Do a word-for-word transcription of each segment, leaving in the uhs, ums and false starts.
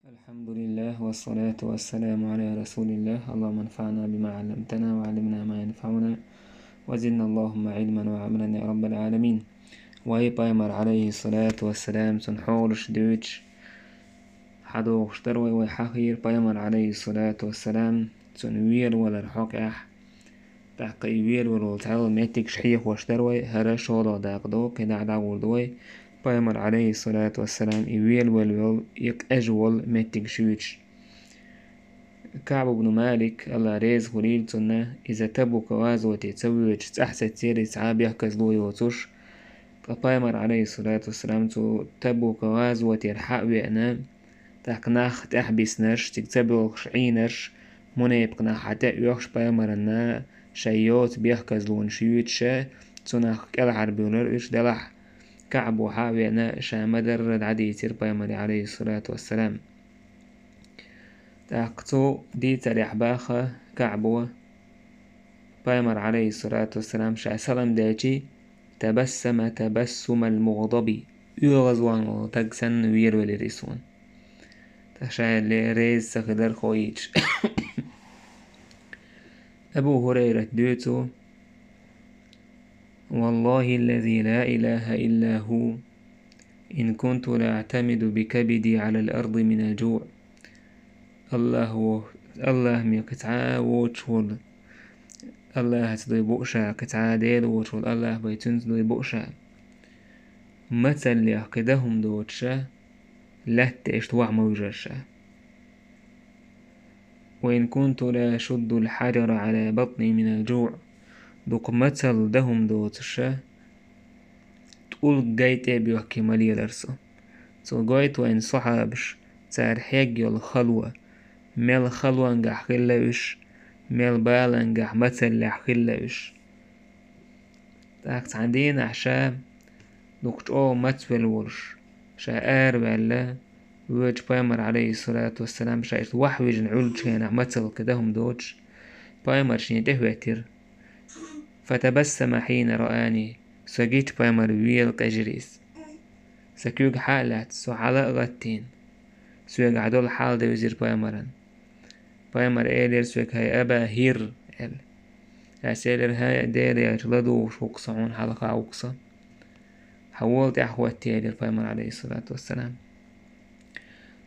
الحمد لله والصلاة والسلام على رسول الله. اللهم انفعنا بما علمتنا وعلمنا ما ينفعنا وزدنا اللهم علما وعملا يا رب العالمين. Вай Пайхамар, عليه الصلاة والسلام, цун хьолаш дуьйцуш, хьадохуш дара вай, вай хьахийра Пайхамар, عليه الصلاة والسلام, цун велавалар хьокъехь. ТӀаккха и велавала волу цхьаьлла меттигаш хьехош дара вай, хӀара шолгӀа дакъа ду, кхидӀа дӀагӀур ду вай. Пайхамар, عليه الصلاة والسلام, и велавала йолу, и къежа волу меттигаш юьйцуш. КаӀб ибн Малик, АллахӀ реза хуьлийла цунна, иза Табука гӀазоте ца воьдуш цӀахь сецира, иза цхьа а бехказло йоцуш. Ткъа Пайхамар, عليه الصلاة والسلام, цу Табука гӀазотера хьа а веана, тӀаккха нах тӀаьхьабиснарш, цига ца боьлхуш Ӏийнарш, мунепакъ нах хьатӀеоьхуш, Пайхамарна шайн йоцу бехказлонаш юьйцуша, цунах кӀелхьарбуьйлура уьш, делахь КаӀбо хьа а веана, ша ма-дарра дӀадийцира Пайхамаре, عليه الصلاة والسلام. ТӀаккха цо дийцарехь баха КаӀбо, Пайхамар, عليه الصلاة والسلام, ша салам делчий, تبسم تبسم المغضب, оьгӀазвахна волу стаг санна велавелира и суна. Ткъа ша ле-, реза ца хилар хойийча. Абу ХӀурайрат дуьйцу: والله الذي لا إله إلا هو إن كنت لأعتمد بكبدي على الأرض من الجوع. АллахӀ во-, АллахӀ ме кхин цхьа а воцуш волу, АллахӀаца дуй бу ша, кхин цхьа а Дела воцуш волу АллахӀ бай, цуьнца дуй бу ша. Мацаллех кхин дан хӀума доцуша, лаьтта иштта ваха ма вижарша. وإن كنت لأشد الحجر على بطني من الجوع. Дукха мацалла дан хӀума доцуша, тӀулг гай тӀе а боьхкий ма лелара со. Цо гойту вайна сахьабаш, цара хьегна йолу хало, мел халонгахь хилла уьш, мел балангахь мацаллехь хилла уьш. ТӀаккха цхьана дийнахь ша дукха чӀогӀа мацвелла волуш, ша араваьлла, воьдучу Пайхамар, عليه الصلاة والسلام, ша иштта ваха вижина Ӏуьллучу хенахь мацалла кхин дан хӀума доцуш, Пайхамар шен тӀе хӀоьттира. فتبسم حين رآني. Со гича Пайхамар вела къежира иза. Сан куьг хьа а лаьцна, со хьала а гӀаттийна, соьгахь долу хьал девзира Пайхамаран. Пайхамар элира соьга: «ХӀай, Аба ХӀир», — аьлла. Ас элира: «ХӀай, Делан элча, ладугӀуш ву-кх со хьуна, хьалха ву-кх со». «Хьан вола тӀаьхьахӀоттае», — элира Пайхамар, عليه الصلاة والسلام.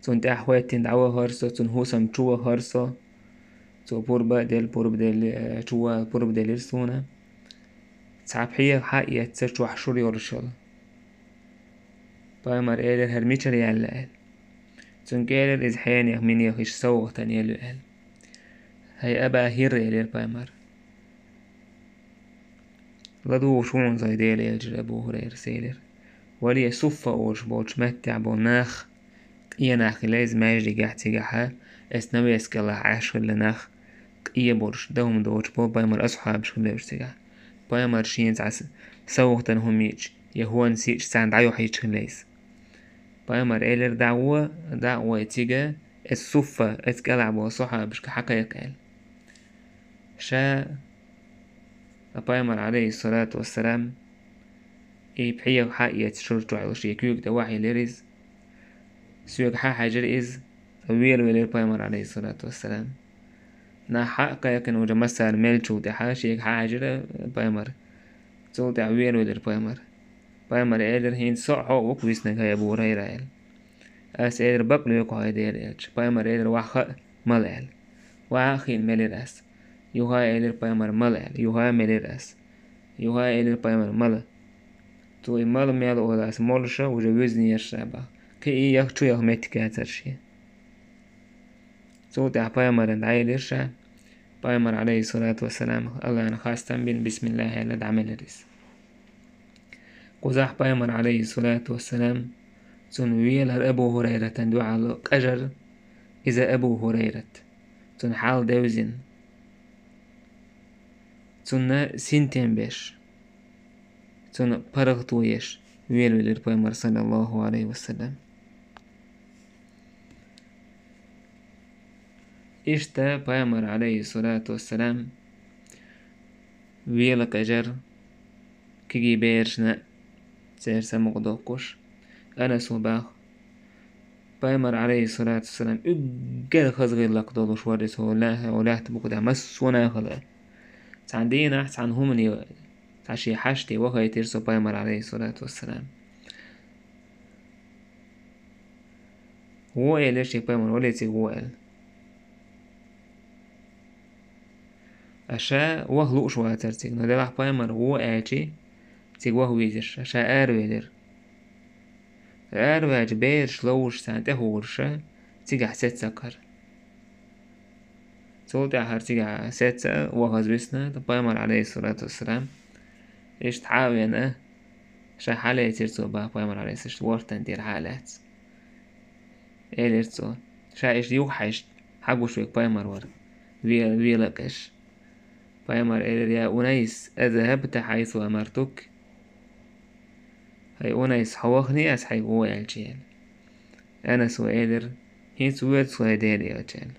Цунна тӀаьхьахӀоьттина дӀавахара со, цуьнан хӀусам чу вахара со. Цо пурба а делла, пурба делли-, э, чу вала пурба делира суна. Цхьа пхьегӀа хьа а эцна, чохь шура йолуш йолу. Пайхамар элира: «ХӀара мичара яьлла?» — аьлла. Цуьнга элира иза: «Хьенех, минех иштта совгӀатана елла ю», — аьлла. «ХӀай, Аба ХӀир», — элира Пайхамар. «ЛадугӀуш ву хьуна, сан Делан элча», — Абу ХӀурайрас элира. Вале суффа олуш болчу меттехь болу нах, къен нах хилла иза маьждигехь цигахь, эс навес кӀелахь Ӏаш хилла нах, къен болуш, дан хӀума доцуш болу Пайхамаран асхьабаш хилла уьш цигахь. Пайхамар шена цхьа с-, совгӀатана хӀума йиъча, я хӀонс йиъча, царна дӀайохьуьйтуш хилла иза. Пайхамар элира: «ДӀа а гӀо, дӀа а гӀой цига, эс суффа, эс кӀелахь болу сахьабашка хьакхайкха», — аьлла. Ша, ткъа Пайхамар, عليه الصلاة والسلام, и пхьегӀа хьа а эцна шура чохь йолуш, и куьйга тӀе ваха елира иза. Соьга хьа а хьаьжира иза, ткъа велавелира Пайхамар, عليه الصلاة والسلام. Нах хьа а кхайкхина, уже массара меллачул тӀаьхьа шега хьа а хьаьжира Пайхамар. Цул тӀаьхьа велавелира Пайхамар. Пайхамар элира: «ХӀинца со а хьо а ву-кх виснарг, хӀай Абу ХӀурайра», — аьлла. Ас элира: «Бакъ лоьху хьо, хӀай Делан элча». Пайхамар элира: «Ваха а мала», — аьлла. Ваха а хиъна мелира ас. Юха а элира Пайхамар: «Мала», — аьлла. Юха а мелира ас. Юха а элира Пайхамар: «Мала». Цо и мала мел олу ас молуша, уже вуьзна еза ша баха. Кхин и яха, чу яха меттиг яцара шен. Цул тӀаьхьа Пайхамарна дӀаелира ша. Пайхамар, عليه الصلاة والسلام, АллахӀна хастам бина, бисмиллахӀ аьлла, дӀамелира иза. Кхузахь Пайхамар, عليه الصلاة والسلام, цунна велар Абу ХӀурайратан дуьхьал къежар, иза Абу ХӀурайрат. Цунна хьал девзина. Цунна синтем беш, цунна паргӀато еш велавелира Пайхамар, саллаллахӀу Ӏалайхи ва саллам. Иштта Пайхамар, Ӏалайхи ссалату вассалам, вела къежар кегий берашна, церан самукъадоккхуш. Анаса боху: Пайхамар, Ӏалайхи ссалату вассалам, уггар хаза гӀиллакх долуш вара иза хӀокху лаьтта букъа тӀехь массо а нахала. Цхьана дийнахь, цхьана хӀумане, цхьа шен хьаштий вахийтира цо Пайхамар, Ӏалайхи ссалату вассалам. «Вон», — элира шега Пайхамар, «вале цига вон», — аьлла. Ткъа ша ваха лууш вацара цига, но делахь Пайхамар «вон» аьлча, цига ваха везира ша, ша аравелира. Араваьлча бераш ловзуш царна тӀехугӀура ша, цигахь сецна хӀара. Цул тӀаьхьа хӀара цигахь сецна а, вахаза висна, ткъа Пайхамар, Ӏалайхи ссалату вассалам, иштта хьа а веана, ша хьалецира цо бах Пайхамар, Ӏалайхи ссалам, иштта вортан тӀера хьа а лаьцна. Элира цо, ша иштта юхахьаьжча, хьагуш верг Пайхамар вара, ве-, вела а къежаш. Пайхамар элира: «Я Унайс, азахабта хьайсу амартук?» «ХӀай Унайс, хьо ваханий ас хьайга вон аьлча?» — аьлла. Анаса элира: «ХӀинца воьду со, хӀай Делан элча», — аьлла.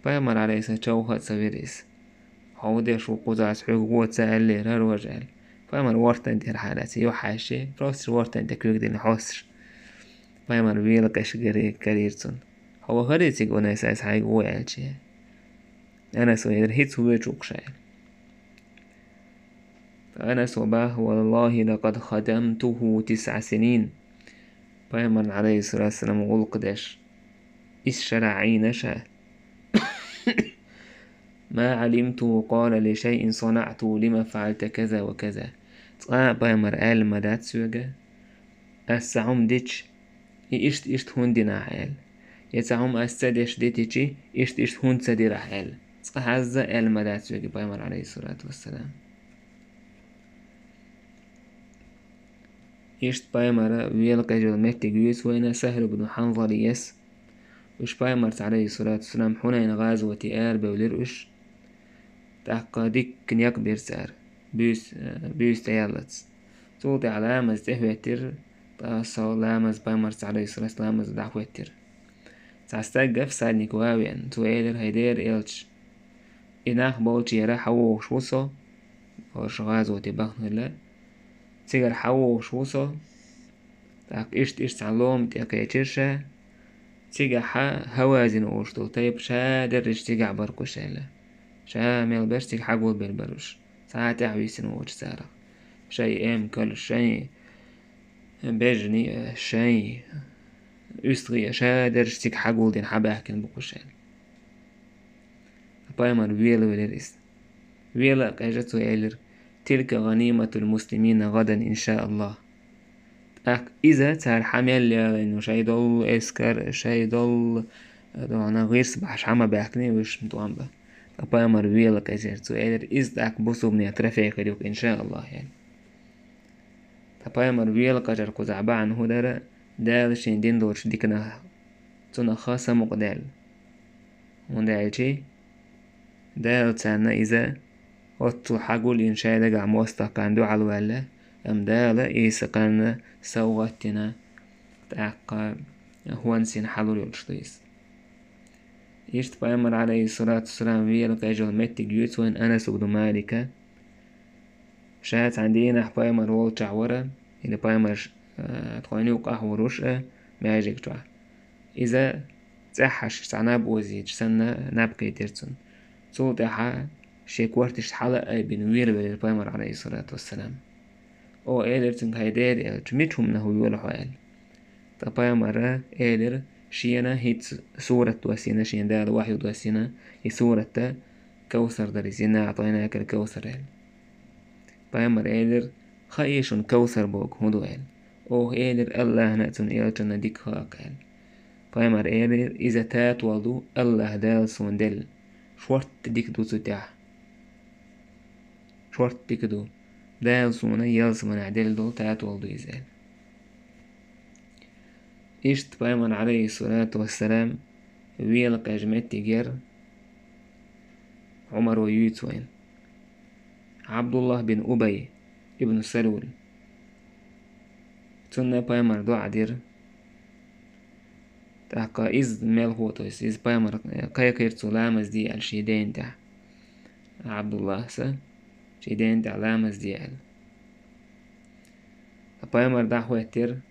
Пайхамар, Ӏалайхи ссалам, човха а ца вира иза. «Хьо ву деш ву кхузахь, ас хьоьга вон ца аьллера, хӀара важа», — аьлла. Пайхамар вортан тӀера хьа а лаьцна, юхахьаьжча, просто вортан тӀе куьйгадина хьоьстуш. Пайхамар вела къежаш карийра цунна. «Хьо вахарий цига, Унайс, ас хьайга вон аьлча?» Анаса элира: «ХӀинца воьду ша», — аьлла. Анаса бах: «Валлахи, лакъад хадамтуху тисъа синин». Пайхамарна, Ӏалайхи ссалату вассалам, гӀуллакх деш исс шарахь Ӏийна ша. «Ма Ӏалимту къала ли шайин санаӀту лима фаӀалта каза ва каза». Цкъа а Пайхамар аьлла ма дац соьга, ас цхьа хӀума дича, и иштта-иштта хӀунда дина ахь аьлла. Я цхьа хӀума ас ца деш дитичи, иштта-иштта хӀунда ца дира ахь аьлла. Цкъа хьазза а аьлла ма дац соьга Пайхамар, Ӏалайхи ссалату вассалам. Иштта Пайхамара вела къежа йолу меттиг юьйцу вайна Сахьл ибн Хьанзалияс. Уьш Пайхамарца, Ӏалайхи ссалату вассалам, Хьунайн гӀазоте арабевлира уьш. ТӀаккха дикка некъ бира цара, буьйса, буьйса тӀеяллалц. Цул тӀаьхьа ламаз тӀехӀоьттира, ткъа со ламаз Пайхамарца, Ӏалайхи ссалату вассалам, ламаз дӀахӀоьттира. Цхьа стаг, всадник, ван а веана, цо элира: «ХӀай Делан элча, и нах болчера хьавогӀуш ву со», — хӀорш гӀазоте баханарла, «цигара хьавогӀуш ву со». ТӀаккха иштта-иштта цхьана лома тӀе кхечира ша, цигахь Хьавазин олуш долу тайпа шадерриш цигахь бара кхуш аьлла. Ша мел берш цига хьагулбелла бара уьш, цхьа а тӀаьхьависина воцуш царах. Шайн эмкалш, шайн бежанаш, шайн уьстагӀий, шадерриш цига хьагулдина, хьабаьхкина бу кхуш аьлла. Пайхамар велавелира иза. Вела а къежа цо элира: «Тилка гӀаниматул муслимина гӀадан, иншааллах». ТӀаккха иза цара хьа мел ялийна, шайн долу эскар, шайн долу, э, дона гӀирс бахьаш хьа ма баьхкиний уьш тӀом бан. Ткъа Пайхамар вела къежира цо элира: «Иза тӀаккха бусулбанийн трофей хир ю-кх, иншааллах», — аьлла. Ткъа Пайхамар вела къежар кхузахь бахьана хӀун дара, Дала шен дин долчу диканах цунах хан самукъадаьлла. ХӀунда аьлча Дала царна иза оццул хьагулйина шайн дагахь мостагӀ кхарна дуьхьал ваьлла, амма Дала иза кхарна совгӀат дина, тӀаккха хӀонсина хьалур йолуш ду иза. Иштта Пайхамар, Ӏалайхи ссалату вассалам, вела къежа йолу меттиг юьйцу вайна Анас ибн Малика. Ша цхьана дийнахь Пайхамар волчохь вара, или Пайхамар, а, тхойна юккъахь вуруш а, маьждиг чохь. Иза цӀеххьаш цхьа наб озийча санна, наб кхийтира цунна. Цул тӀаьхьа шен кортишна хьала а айбина, велавелира Пайхамар, Ӏалайхи ссалату вассалам. Оха элира цуьнга: «ХӀай Делан элча, мича хӀуманах воьлу хьо?» — аьлла. Ткъа Пайхамара элира: «Шена хӀинца сурат доссийна, шена Дала вахью доссийна, и сурат Кавсар дара, иза: „Инна аӀтӀайнакал кавсар“», — аьлла. Пайхамар элира: «Хаий шуна Кавсар бохург хӀун ду?» — аьлла. Оха элира: «АллахӀна а, цуьнан элчанна а дика хаьа-кх», — аьлла. Пайхамар элира: «Иза татол ду, АллахӀ Дала суна делла. Шортта дика ду цу тӀехь. Шортта дика ду. Дала суна ялсаманехь делла долу татол ду иза», — аьлла. Иштта Пайхамар, Ӏалайхи ссалату вассалам, вела къежа меттиг яра, Ӏумаро юьйцу вайна. Ӏабдуллах бин Убай ибн Салул. Цунна Пайхамар доӀа дира. ТӀаккха иза мелхо, то есть иза Пайхамар кхайкхийра цо ламаз де аьлла шен ден тӀехь. Ӏабдуллахьса шен ден тӀехь ламаз де аьлла. Ткъа Пайхамар дӀахӀоьттира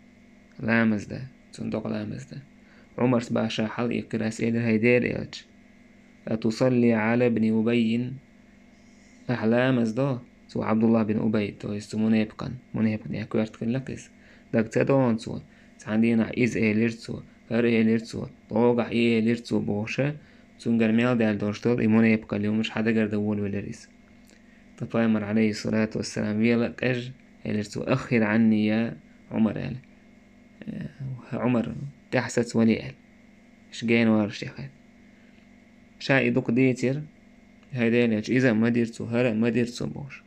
ламаз дан. цунна докъа ламаз дан. Ӏумарс башха хьалъиккхира, ас элира: «ХӀай Делан элча, атусалли Ӏала ибни Убаййин, ахь ламаз до цу Ӏабдуллахь бин Убай, то есть цу мунепикъан, мунепикъ ден коьрта хилла-кх иза. Дага ца догӀу цо, цхьана дийнахь иза элира цо, хӀара элира цо, логахь и элира цо бохуша, цуьнгара мел даьлла долуш долу и мунепикъал юмаш хьан дагара дан волавелира иза». Ткъа пайхамар, Ӏалайхиссалату вассалам, вела а къежа, элира цо: «Аххир Ӏанни, я Ӏумар», аьлла. «ХӀай Ӏумар, тӀаьхьа саца вали», аьлла. Ша гена валаш тӀехь. Ша и дукха дийцира, хӀай Делан элча, иза а ма дира цо, хӀара а ма дира цо бохуш.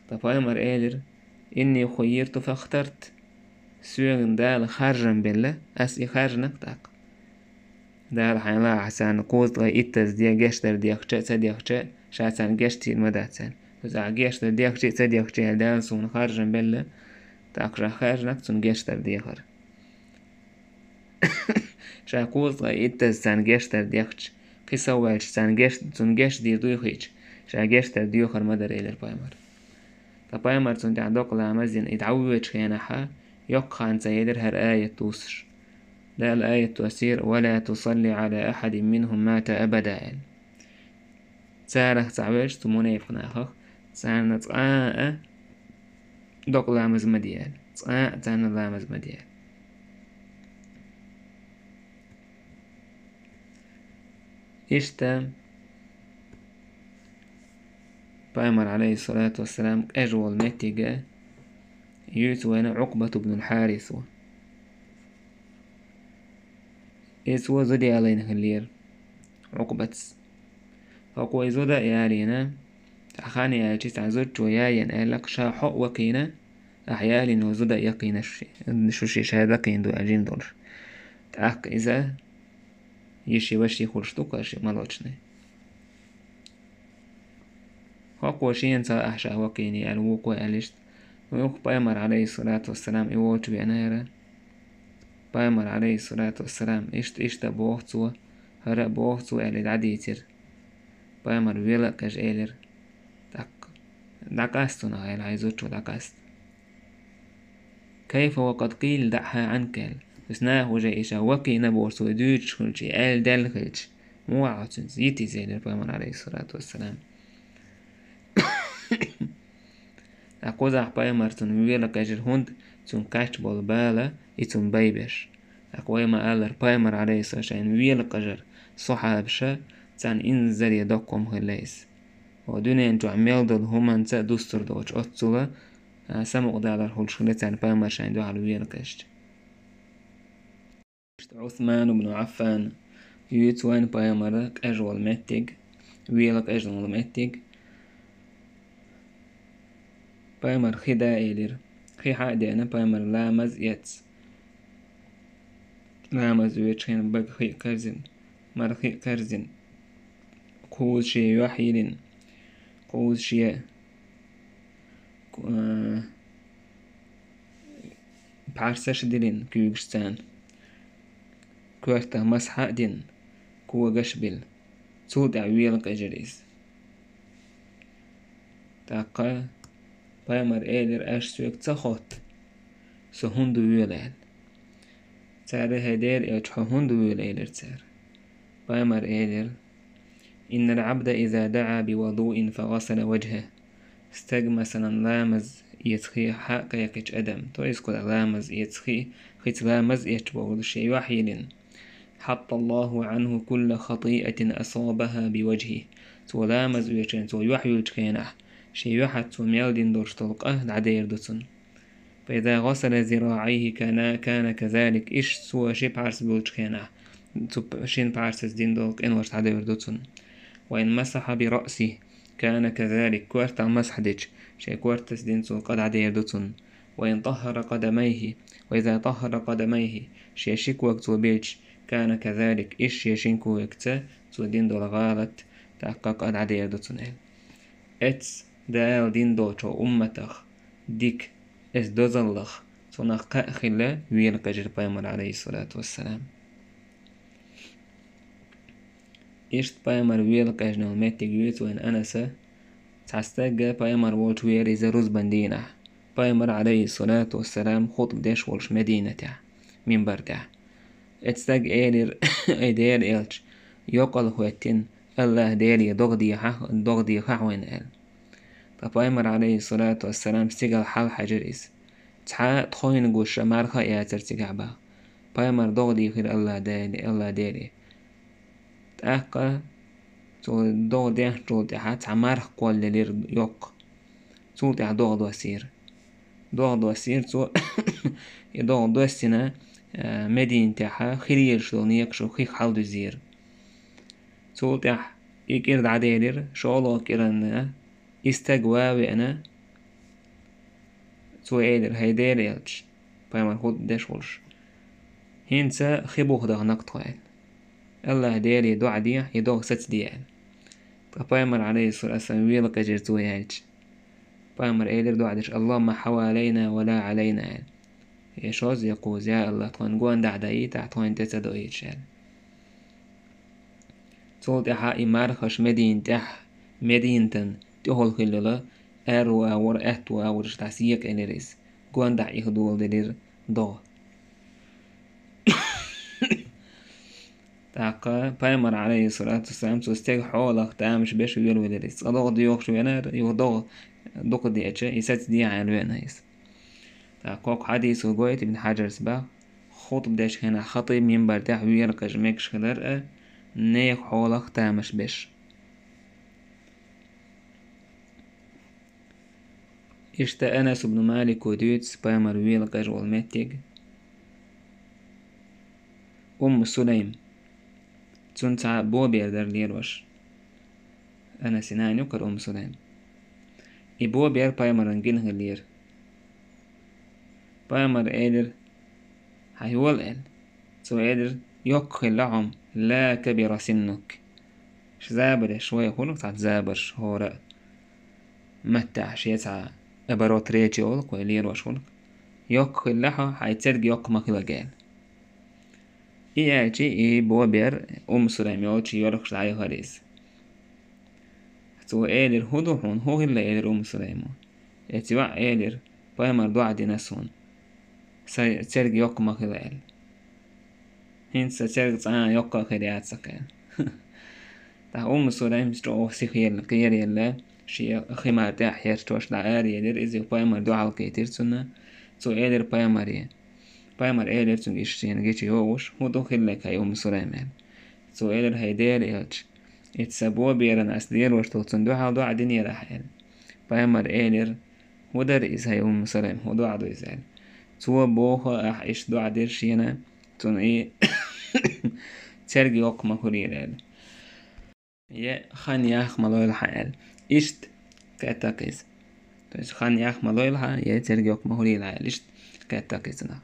Ткъа пайхамар элира: «Инни хуййирту фахтарту». Соьгара Дала харжам белла, ас и харжина-кх тӀаккха. Дала хьайна лаахь царна кхузткъе иттаза де гечдар дехча а, ца дехча а, ша царна гечдийр ма дац аьлла. Иза ахь гечдар дехча а, ца дехча а аьлла, Дала суна харжам белла, тӀаккха ша харжина-кх цунна гечдар дехар. Ша кхузткъе иттаза царна гечдар дехча, кхин сов ваьлча царна геч-, цунна гечдийр дуй хиъча, ша гечдар доьхар ма дара, элира пайхамар. Ткъа пайхамар цунна тӀехь докъа ламаз дина, и дӀавоьдучу хенахьа, йоккха хан ца елира хӀара аят вуссуш. Дала аят воссийра: «Ва ла тусалли Ӏала ахьадин минхум мата абада», аьлла. Царах цхьа вежа, цу мунепикъ нахах, царна цкъа а докъа ламаз ма де аьлла. Цкъа а царна ламаз ма де аьлла. Иштта пайхамар, Ӏалайхиссалату вассалам, къежа волу меттиге юьйцу вайна Ӏукъбату бнул Хьарис ву. Иза ву зуда ялийна хиллера Ӏукъбатс. ХӀокхо и зуда а ялийна, цхьа хан яьлча, цхьа зудчо яйина аьлла-кх, ша хьо а вакхийна, ахь ялийна зуда а яккхийна шу ши-, шу ши ша дакхийна ду аьлла жима долуш. ТӀаккха иза йиши-ваши хуьлуш ду-кх ши молочный. ХӀокхо шена ца ахь ша вакхийний аьлла, вукхо аьлла иштта. Вукху пайхамар, Ӏалайхиссалату вассалам, и волчу веанера. Пайхамар, Ӏалайхиссалату вассалам, иштта, иштта боху цо, хӀара а боху цо аьлла, и дӀадийцира. Пайхамар вела а къежа элира: «ДӀаккха, дӀакъаста цунах», аьлла, хьайн зудчо дӀакъаста. «Кайфа ва къад къийла даӀхьа Ӏанка», аьлла. Иза наха уже иша вакхийна бохуш цо дуьйцуш хилча, аьлла даьлла хилча, муха Ӏа цуьнца, йита иза, элира пайхамар, Ӏалайхиссалату вассалам. ТӀаккха кхузахь пайхамар цунна вела къежира, хӀунда цуьнга кхаьчна болу бала и цунна байбеш. ТӀаккха вай ма-аллара, пайхамар, Ӏалайхиссалам, шайна вела къежара сахьабаша царна инзаре доккха хӀума хилла иза. Ва дуьнен чохь мел долу хӀуманца а дустур доцуш оццула, а, самукъадалар хуьлуш хилла царна пайхамар шайна дуьхьал вела къежча. Ӏусман ибн Ӏаффан юьйцу вайна пайхамара къежа волу меттиг, вела къежна волу меттиг. Пайхамар хи да элира. Хи хьа а деана, пайхамар ламаз эцна. Ламаз оьцучу хенахь бага хи а карзина, мара хи а карзина. Кхуза шен юьхь йилина. Кхуза шен, а, пхьарсаш а дилина куьйгашца. Коьртах масхьа а дина, когаш а бина. Цул тӀаьхьа вела къежира иза. ТӀаккха пайхамар элира: «Аша соьга ца хотту, со хӀунда ву вела?» аьлла. Цара: «ХӀай Делан элча, хьо хӀунда ву вела?» элира цара. Пайхамар элира: «Иннал Ӏабда иза даӀа би вудуин фа гъасала ваджхӀа». Стаг, масалан, ламаз эца хи хьа а кхайкхича адам, то есть кхуза ламаз эца хи, хица ламаз эцча бохург шен юьхь йилина. «ХӀатталлаху Ӏанху кулла хатиатин асабаха би ваджхӀихӀ». Цо ламаз оьцучу хенахь, цо юьхь юьллучу хенахь, шен юьхьаца цо мел дина долуш долу къа дӀадер ду цунна. «Фа иза гъасала зираӀайхӀи кана, кана казалик». Иштта цо ши пхьарс буьллучу хенахь, цу п-, шина пхьарсаца дина долу къинош дӀадер ду цунна. «Ва ин масахьа би раъсихӀи кана казалик». Коьртах масхьа дича, шен коьртаца дина цо къа дӀадер ду цунна. «Ва ин таххара къадамайхӀи, ва иза таххара къадамайхӀи». Шен ши ког цо билча, «кана казалик», иштта шен шин когца цо дина долу гӀалат, тӀаккха къа дӀадер ду цунна аьлла. Эццу Дала дина долчу умматах дика, эццу дозаллах цунах кхаъ хилла вела къежира пайхамар, Ӏалайхиссалату вассалам. Иштта пайхамар вела къежна йолу меттиг юьйцу вайна Анаса, цхьа стаг пайхамар волчу веара иза рузбан дийнахь. Пайхамар, Ӏалайхиссалату вассалам, хутба деш волуш Мединатехь, минбар тӀехь. Эцу стага элира: «Ай Делан элча, йокъал хӀоьттина, АллахӀ Деле догӀа дехьа, догӀа дехахьа вайна», — аьлла. Ткъа пайхамар, Ӏалайхиссалату вассалам, стигала хьалхьаьжира иза. Цхьа тхойна гуш марха а яцара цигахь баха. Пайхамар догӀа дийхира АллахӀ Деле, АллахӀ Деле. ТӀаккха цо догӀа дехначул тӀаьхьа цхьа марха кхоллаелира йоккха. Цул тӀаьхьа догӀа доссийра. ДогӀа доссийра цо. И догӀа доссина, а, Мединатехьа хи лелаш долу некъаш хих хьалдуьзийра. Цул тӀаьхьа и кӀира дӀаделира, шолгӀа кӀиранна и стаг ван а веана, цо элира: «ХӀай Делан элча, пайхамар хӀуд деш волуш, хӀинца хи буха даханакх тхо», — аьлла. «АллахӀ Деле доӀа де, и догӀа сацаде», — аьлла. Ткъа пайхамар, Ӏалайхиссалату вассалам, вела къежира цо яьлча. Пайхамар элира доӀа деш: «Аллахумма хьавалайна ва ла Ӏалайна», — аьлла. «Я шозза, я кхузза, я АллахӀ, тхойн гонаха дӀадайта, тхойн тӀе ца доуьйтуш», — аьлла. Цул тӀаьхьа и мархаш Мединатехь, Мединатан тӀехула хилла йолу аьрру агӀор, аьтту агӀорш дӀасекъаелира иза. Гонаха дӀа ихадоладелира догӀа. ТӀаккха пайхамар, Ӏалайхиссалату вассалам, цу стеган хьолах тамаш беш велавелира иза. Цкъа догӀа доьхуш веанера, юха догӀа дукха деача, и сацаде аьлла веана иза. ТӀаккха хӀокху хьадисо гойту Ибн Хьаджарс баха, хутба дечу хенахь хатӀиб минбар тӀехь вела къежа мегаш хилар а, нехан хьолах тамаш беш. Иштта Анас ибн Малико дуьйцу пайхамар вела къежа волу меттиг. Умму Сулайм. Цуьнан цхьа бобер дара лелош. Анасин нана ю кхара Умму Сулайм. И бобер пайхамарна гина хиллера. Пайхамар элира: «Хьайола», — аьлла. Цо элира: «Йоккха хилла хьо, ла кабира синнук». Ша забарш вай хуьлу, цхьа забарш хӀора а. Маттахь шен цхьа оборот речи олу, кхой лелош хуьлу. «Йоккха хилла хьо, хьайн церг йоккха ма хила», — аьлла. И аьлчи, и бобер Умму Сулайм йолчу йоьрхуш дӀаяхара иза. Цо элира: «ХӀун ду хьуна, хӀун хилла?» — элира Умму Сулаймо. Эцу йоӀа элира: «Пайхамар доӀа дина суна, сан церг йоккха ма хила», — аьлла. «ХӀинца сан церг цкъа а йоккха а хир яц-кх», — аьлла. ТӀаккха Умму Сулайм чӀогӀа сихъелла, кхераелла, шен химар тӀехь хьерчош дӀа араелира, иза пайхамар дуьхьал кхийтира цунна. Цо элира пайхамаре. Пайхамар элира цуьнга, иштта шена гича йогӀуш: «ХӀун ду хилларг, хӀай Умму Сулайм?» — аьлла. Цо элира: «ХӀай Делан элча, эцу сан боберана ас лелош долчунна дуьхьал доӀа динера ахь?» — аьлла. Пайхамар элира: «ХӀун дара иза, хӀай Умму Сулайм, хӀун доӀа ду иза?» — аьлла. Цо боху ахь иштта доӀа дира шена, цунна и церг йоккха ма хуьлийла аьлла. Я хан яха ма лойла хьан аьлла. Иштта кхетта-кх иза. То есть хан яха ма лойла хьан, я церг йоккха ма хуьлийла хьан аьлла. Иштта кхетта-кх иза нах.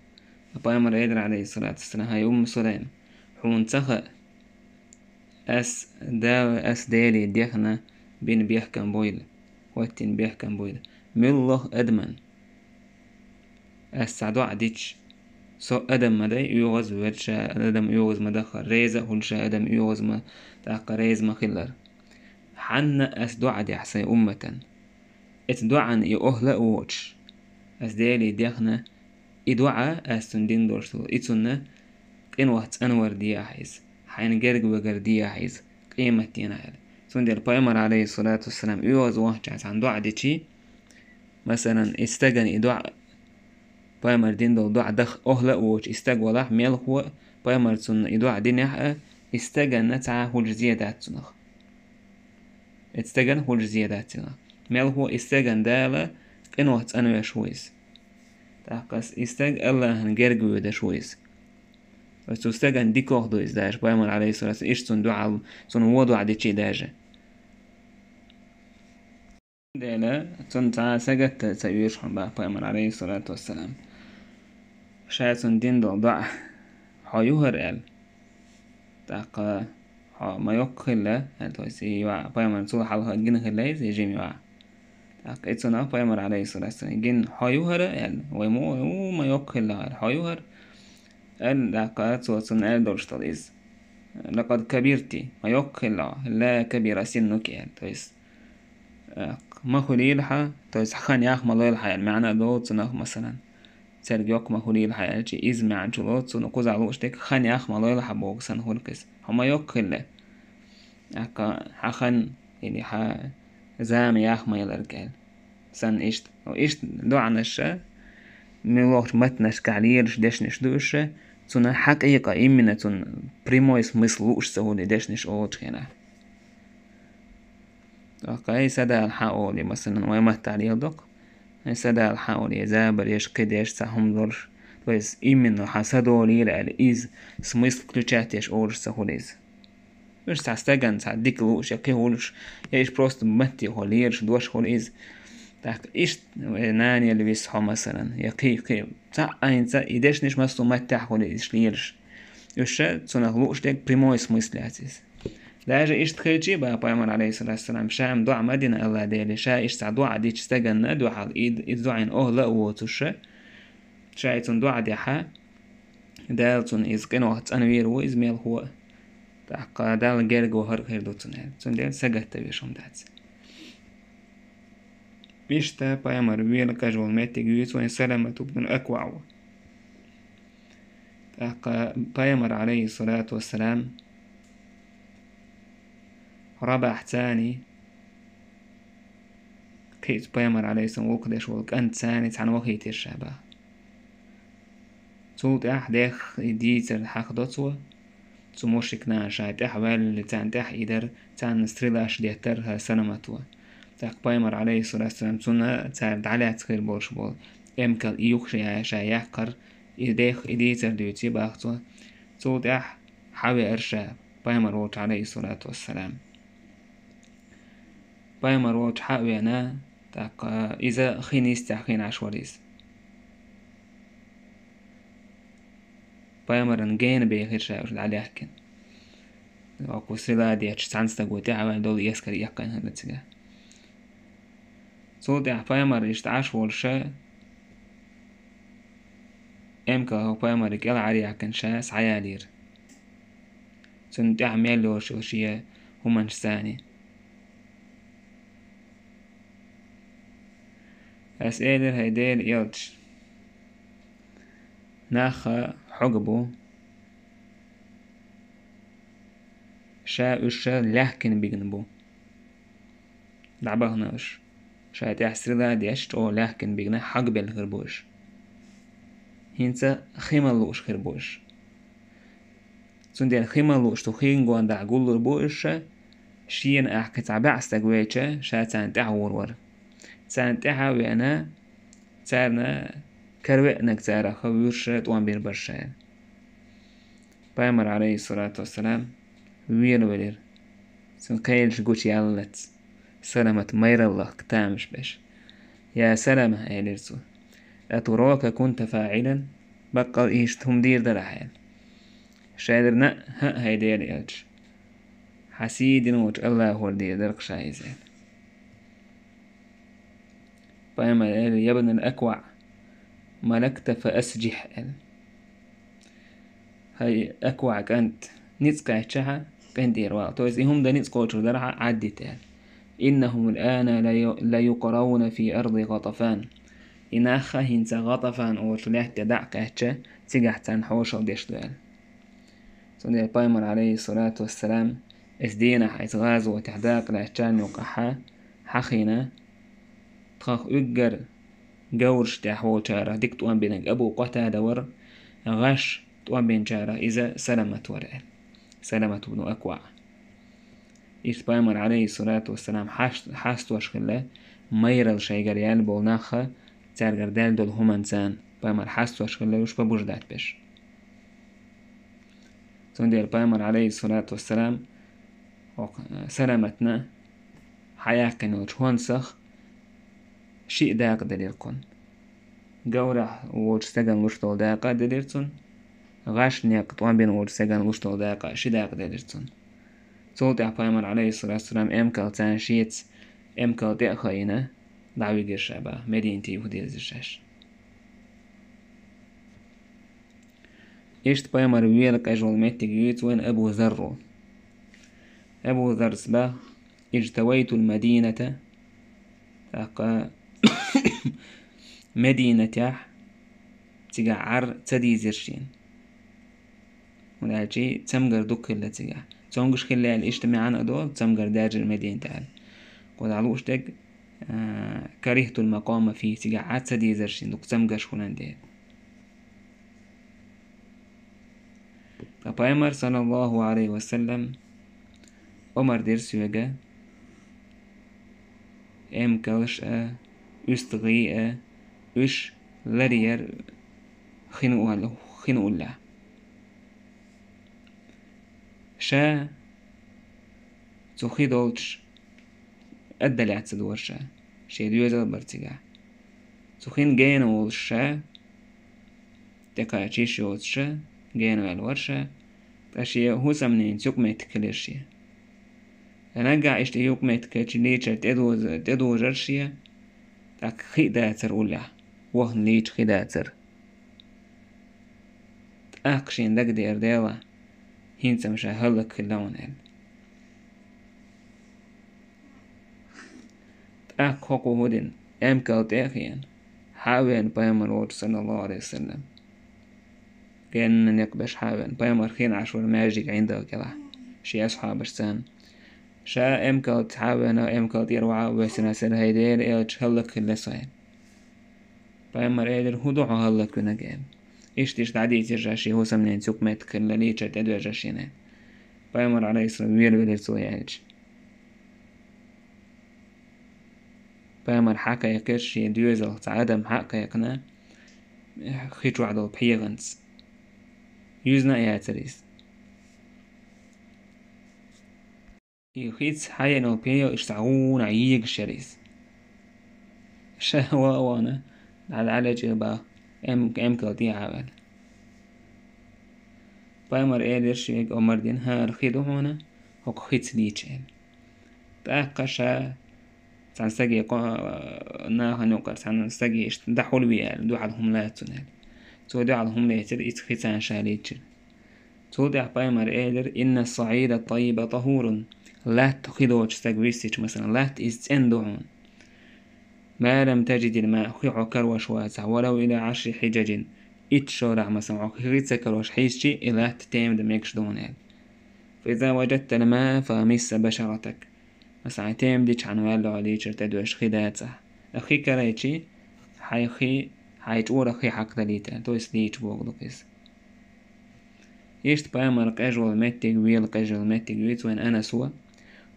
Пайхамар элира, Ӏалайхиссалату вассалам: «ХӀай Умму Сулайм, хьуна ца хаьа, ас Дала, ас Деле дехна бина бехкам буйла, хӀоттийна бехкам буйла, муьлхха адаман ас цхьа доӀа дича, со адам ма дай, оьгӀаз а верг ша адам оьгӀаз ма даххара, реза а хуьлу ша адам оьгӀаз ма, тӀаккха реза ма хилар. Хьанна ас доӀа дехь сайн умматан, эцу доӀан и охӀла а воцуш, ас Деле дехна, и доӀа ас цунна дина долуш долу, и цунна къинойх цӀанвар де ахь иза, хьайна герга вегар де ахь иза, къематдийнахь», — аьлла. Цундела пайхамар, Ӏалайхиссалату вассалам, оьгӀаз вахчахь цхьана доӀа дичи, масалан, и стагана и доӀа, пайхамар дина долу доӀа даха охӀла а воцуш, и стаг валахь, мелхо а пайхамар цунна и доӀа динехь а, и стагана цхьа а хуьлуш зе дац цунах. Эцу стагана хуьлуш зе дац цунах. Мелхо а и стагана Дала къинойх цӀанвеш ву иза. ТӀаккха и стаг АллахӀан герга воьдуш ву иза. Оцу стагана дикох ду иза даже, пайхамар, Ӏалайхиссалату вассалам, иштта цунна дуьхьал, цунна вон доӀа дичи даже. Дела, цунна цхьа а сагатта ца оьшу хьуна боху пайхамар, Ӏалайхиссалату вассалам. Ша цунна дина долу доӀа: «Хьо ю хӀара?» — аьлла. ТӀаккха: «Хьо ма йоккха хилла», — аьлла, то есть и йоӀ, пайхамар цул хьалха гина хилла иза, и жима йоӀ. ТӀаккха и цунах пайхамар, Ӏалайхиссалату вассалам, гина: «Хьо ю хӀара?» — аьлла. «Вай мо, вай ма йоккха хилла хӀара. Хьо ю хӀара?» — аьлла. ТӀаккха цо цунна аьлла долуш долу иза: «Лакъад кабирти, ма йоккха хилла хьо, ла кабира синнуки», — аьлла. То есть, э, ма хуьлийла хьан, то есть хан яха ма лойла хьан аьлла, маьӀна а долу цунах, масалан. цаьрга йоккха ма хуьлийла хьан аьлча, иза маьӀна чу лоцу, цунна кхузахь лууш дерг хан яха ма лойла хьан боху санна хуьлу иза. Хьо ма йоккха хилла. ТӀаккха хьан хан или хьан зама яха ма яларг аьлла. Санна иштта. Иштта доӀанаш ша, муьлххачу маттанашкахь лелаш дешнаш ду уьш ша, цунна хьакъикъа, именно цунна прямой смысл лууш ца хуьлу и дешнаш олучу хенахь. ТӀаккха ай садала хьан олий, масалан, вай маттахь леладо-кх. Ай садала хьан олий, забар еш, кхидеш, цхьа хӀума долуш. То есть, именно хьан садолийла аьлла, иза смысл включать еш олуш ца хуьлу иза. Уьш цхьа стагана цхьа дика лууш, я кхин хуьлуш, я иштта просто маттехула лелаш дош хуьлу иза. ТӀаккха иштта, э, нанел виса хьо, масалан, я кхин, кхин, цхьаъ айна ца, и дешнаш массо а маттехь хуьлу иза лелаш. Уьш ша цунах лууш дерг прямой смысл яц иза. Даже иштта хилчий бах пайхамар, алейхиссалату вассалам, ша-м доӀа ма дина Алла Деле, ша иштта цхьа доӀа дича стаганна дуьхьал, и, и доӀина охӀла а воцуш ша, ша и цунна доӀа дехьа, Дала цунна иза къинойх цӀанвийр ву иза мелхо а. ТӀаккха Далла герга вахар а хир ду цунна аьлла. Цундела сагатта веш хӀума дац. Иштта пайхамар вела къажволу меттиг юьйцу вайн Саламат ибн Акваъ ву. ТӀаккха пайхамар, алейхиссалату вассалам, Рабахь цани, кхин а пайхамар, алейхиссалам, вукху деш волу кӀант цани цхьаьна вахийтира ша бах. Цул тӀаьхьа дехха и дийцар хьахдо цо, цу мушрик нана ша тӀаьхьа ваьллале, царна тӀаьхьа и дара, царна стрелаш деттара хӀара Саламат ву. ТӀаккха пайхамар, алейхиссалату вассалам, цунна цара дӀалаьцна хир болуш болу эмкал и юхша я ша яккхар, и дехха и дийцар дуьйций бах цо. Цул тӀаьхьа хьавеара ша пайхамар волчу, алейхиссалату вассалам. Пайхамар волчу хьа а веана, тӀаккха иза хин йистехь хин Ӏаш вара иза. Пайхамаран гена бехира ша уьш дӀалаьхкина. Оцу сила детташ цхьана стага тӀаьхьа ваьлла долу эскар эккхина хилла цигахь. Цул тӀаьхьа пайхамар иштта Ӏаш волуш ша, эмкал хӀокху пайхамаре кӀелхьаръяьккхина ша схьаялийра. Цунна тӀаьхьа мел йолуш йолу шен хӀуманаш цани. Ас элира, хӀай Делан элча, нах хьога бу, ша уьш ша лаьхкина бигна бу. ДӀабахана уьш. Ша тӀехь стрела а деш, чӀогӀа лаьхкина бигна хьагбелла хир бу уьш. ХӀинца хи ма лууш хир бу уьш. Цундела хи ма лууш цу хин гондахь гуллур бу уьш ша, шена ахь кхин цхьа баьӀ стаг вейча, ша царна тӀаьхьа вур вара. Царна тӀаьхьа а веана, царна каравеанарг царах вуьрша тӀом бийр бара ша. Пайхамар, алейхиссалату вассалам, вела велира. Цуьнан кхелаш гучу яллалц. Саламат майраллах тамаш беш. «Я Салама», — элира цо. «Атурака кунта фаӀилан?» Баккъал иштта хӀума дийр дара ахь аьлла. Ша элира: «На, хӀаъ, хӀай Делан элча. Хьан сий дина волчу Аллахора дийр дара-кх ша иза», — аьлла. Пайхамар элира: «Ябнал Акваъ, малакта фа асжих», — аьлла. «ХӀай Акваъ кӀант, ницкъ кхаьчча хьан, къинтӀера вала». То есть и хӀума дан ницкъ кхочур дара хьан, Ӏаддита аьлла. «Иннахум ал-ана ла ю-, ла юкъравна фи арди ГӀатафан». И нах хӀинца ГӀатафан олучу лаьтта дӀа а кхаьчча, цигахь царна хьошалла деш ду аьлла. Цундела пайхамар, алейхиссалату вассалам, эс дийнахь, эс гӀазотехь дакъа лаьцначарна юкъахь хьахийна, тхох уьггар говраш тӀехь волчарах дика тӀом бинарг Абу Къатада вара, гӀаш тӀом бинчарах иза Саламат вара аьлла. Саламат ибн Акваъ. Иштта пайхамар, алейхиссалату вассалам, хьаст-, хьастош хилла, майралла шайгара яьлла болу нах, цаьргара даьлла долу хӀуманца пайхамар хьастош хилла, уьш побуждать беш. Цундела пайхамар, алейхиссалату вассалам, хӀокху, э, Саламатна хьаяьккхина йолчу хӀонсах шиъ дакъа делира кхунна. Говрахь волчу стеган луш долу дакъа а делира цунна, гӀаш некъ тӀом бина волчу стеган луш долу дакъа а, ши дакъа делира цунна. Цул тӀаьхьа пайхамар, алейхиссалату вассалам, эмкал царна шеца, эмкал тӀе а хаийна, дӀавигира ша баха, Мединате юха дезира шаьш. Иштта пайхамар вела къежвала меттиг юьйцу вайн Абу Зарру. Абу Заррас баха: «Ижтавайтул Мадината». ТӀаккха Мединатехь цигахь Ӏар ца дийзира шена. ХӀунда аьлча цамгар дукха хилла цигахь. Цомгаш хилла аьлла, иштта маьӀна а долу, цамгар даьржира Мединате аьлла. Кху дӀа лууш дерг, а, карихтул макъома фийхи, цигахь Ӏа ца дийзира шена, дукха цамгаш хилла дела. Ткъа Пайхамар, саллаллаху алейхи ва саллам, омар дира соьга, эмкалш а, уьстагӀий а, уьш ларъяр хин уьллехь. Ша цу хи долчуьра аддалаьцна вара ша, шен доьзал бара цигахь. Цу хин гена волуш ша, тӀекхача йиш йоцуш ша, гена ваьлла вара ша, ткъа шен хӀусамненца юкъаметтиг хилира шен. Наггахь иштта юкъаметтиг хилча лийчар тӀедожа-, тӀедожар шен, тӀаккха хи а дацара уллехь, вахана лийча хи дацара. ТӀаккха шена дагадеара Делахь, хӀинца-м ша хӀаллакьхилла хьуна аьлла. ТӀаккха хӀокхо хӀун дина, эмкал тӀе а хиъна, хьа а веана Пайхамар волчу, саллаллаху алейхи ва саллам. Генна некъ беш хьа а веана, Пайхамар хин Ӏаш вара маьждиг ӀиндагӀа кӀелахь, шен асхьабашца. Ша эмкалца хьа а веана, эмкал тӀера ваха а воьссина, аса элира: «ХӀай Делан элча, хӀаллакьхилла со», – аьлла. Пайхамар элира: «ХӀун ду хьо хӀаллакьвинарг?» – аьлла. Иштта-иштта дӀадийцира ша шен хӀусамненца юкъаметтиг хилла, лийчар тӀедожар шена. Пайхамар, алейхиссалам, велавелира цо яьлча. Пайхамар хьа а кхайкхира шен доьзалх, цхьа адам хьа а кхайкхина, хи чохь долу пхьегӀанца. Юьзна а яцара иза. И хица хьаеана пхьегӀа иштта гӀунах йигаш яра иза. Ша ван а вахана, дӀа-дӀа лечкъийна баха, эм-, эмкал тӀе а ваьлла. Пайхамар элира шега, омар дина: «ХӀара хи ду хьуна, хӀокху хица лийча», – аьлла. ТӀаккха ша цхьана стаге, кхо-, нахана юкъара цхьана стаге иштта дӀахьулве аьлла, дуьхьал хӀума лаца цунна аьлла. Цо дуьхьал хӀума лецира, иза хица ша лийчира. Цул тӀаьхьа Пайхамар элира: «Инна ас-саӀида ат-таййиба тахурун». Латта хи доцучу стаг виссича, масалан, латта иза цӀена ду хьуна. «Ма лам таджидил маа», хи хьо карош вацахь, «валав ила Ӏашри хьиджаджин». Итт шарахь, масалан, хьо хи ца карош хьийзчи, и латта тема дан мегаш ду хьуна аьлла. «Фа иза ваджадтал маа, фа амисса башаратак». Масалан, хьайн тема дичахьана ваьлла хьо лийчар тӀедожаш хи дацахь. Ткъа хи карийчи, хьайн хи, хьайн чӀорах хи хьакхадалийта, то есть лийча бохург ду иза. Иштта Пайхамар къежвала меттиг, вела къежвала меттиг вуьйцу вайн Анаса.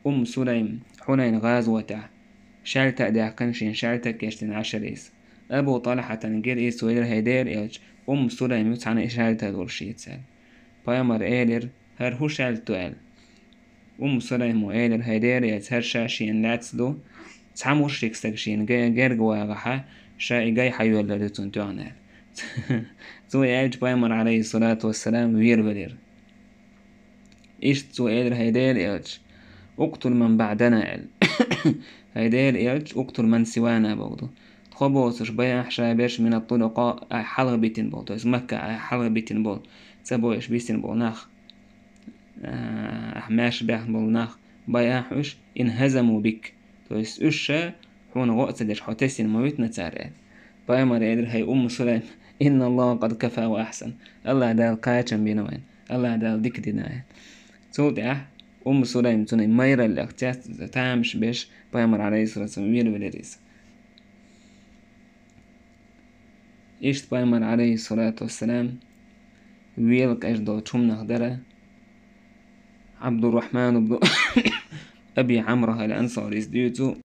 Умму Сулайм Хьунайн гӀазотехь шаьлта а даьккхина, шен шаьлта а кечдина Ӏаш яра иза. Абу ТӀалхьатан гира иза, цо элира: «ХӀай Делан элча, Умму Сулайм ю цхьана и шаьлта а долуш шеца», – аьлла. Пайхамар элира: «ХӀара хӀун шаьлта ду?» – аьлла. Умму Сулайма элира: «ХӀай Делан элча, хӀара ша шена лаьцна ду, цхьа мушрик стаг шена ге-, герга вагӀахь, ша и гай хьайоьллар ю цунна тоьхна», – аьлла. Цо и аьлча, Пайхамар, алейхиссалату вассалам, велавелира. Иштта цо элира: «ХӀай Делан элча, уктул ман баӀдана», – аьлла. «ХӀай Делан элча, уктул ман сивана», – бохург ду. Тхо боцурш байахь ша берш, мина тӀулакъа, ахь хьалха битина болу, то есть Макка ахь хьалха битина болу, ца бойуш бисина болу нах. А, ахь маьрша баьхна болу нах, байахь уьш, «инхазаму бик». То есть уьш ша хьуна гӀо а ца деш, хьо тесина ма витина цара, аьлла. Пайхамар элира: «ХӀай Умму Сулайм, инна Аллаха къад кафа ва ахьсан». АллахӀ Дала кхачам бина вайна, АллахӀ Дала дика дина, аьлла. Цул тӀаьхьа Умму Сулайм цунна майраллех цец тамаш беш, Пайхамар, алейхиссалату вассалам, велавелира иза. Иштта Пайхамар, алейхиссалату вассалам, вела къеждолчу хӀуманах дара Абдуррахман ибн Аби Амр ал-Ансарис дуьйцу.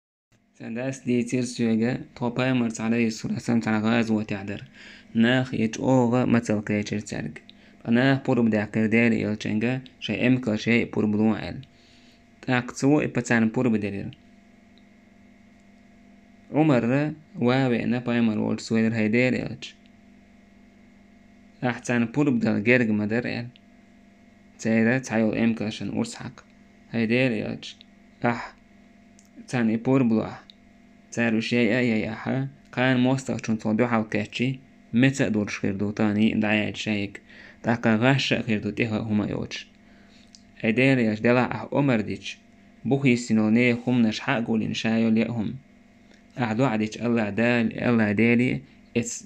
Сан дас дийцира соьга, тхо Пайхамарца, алейхиссалату вассалам, цхьана гӀазотехь дара. Нах и чӀогӀа мацалла кхечира цаьрга. Ткъа наха пурба даьккхира Делан элчанга, шайн эмкалш яйа пурба ло аьлла. ТӀаккха цо и пацарна пурба делира. Ӏумарра ван а веана, Пайхамар волчу, цо элира: «ХӀай Делан элча, ахь царна пурба дала герга ма дара», – аьлла. Церан цхьа йолу эмкалшна урс хьакха: «ХӀай Делан элча, ахь царна и пурба лохь, цара уьш яйа а яйахь, кхана мостагӀчунна цо дуьхьал кхаьччи, меца а долуш хир ду, тахана йиъна дӀаяьлча шайга, тӀаккха гӀаш а хир ду, тӀеха а хӀума а йоцуш. ХӀай Делан элча, делахь ахь омар дича, бух йиссина йолу нехан хӀуманаш хьа а гулйина, ша йолу яа хӀума. Ахь доӀа дича АллахӀ Дала, АллахӀ Деле, эц-,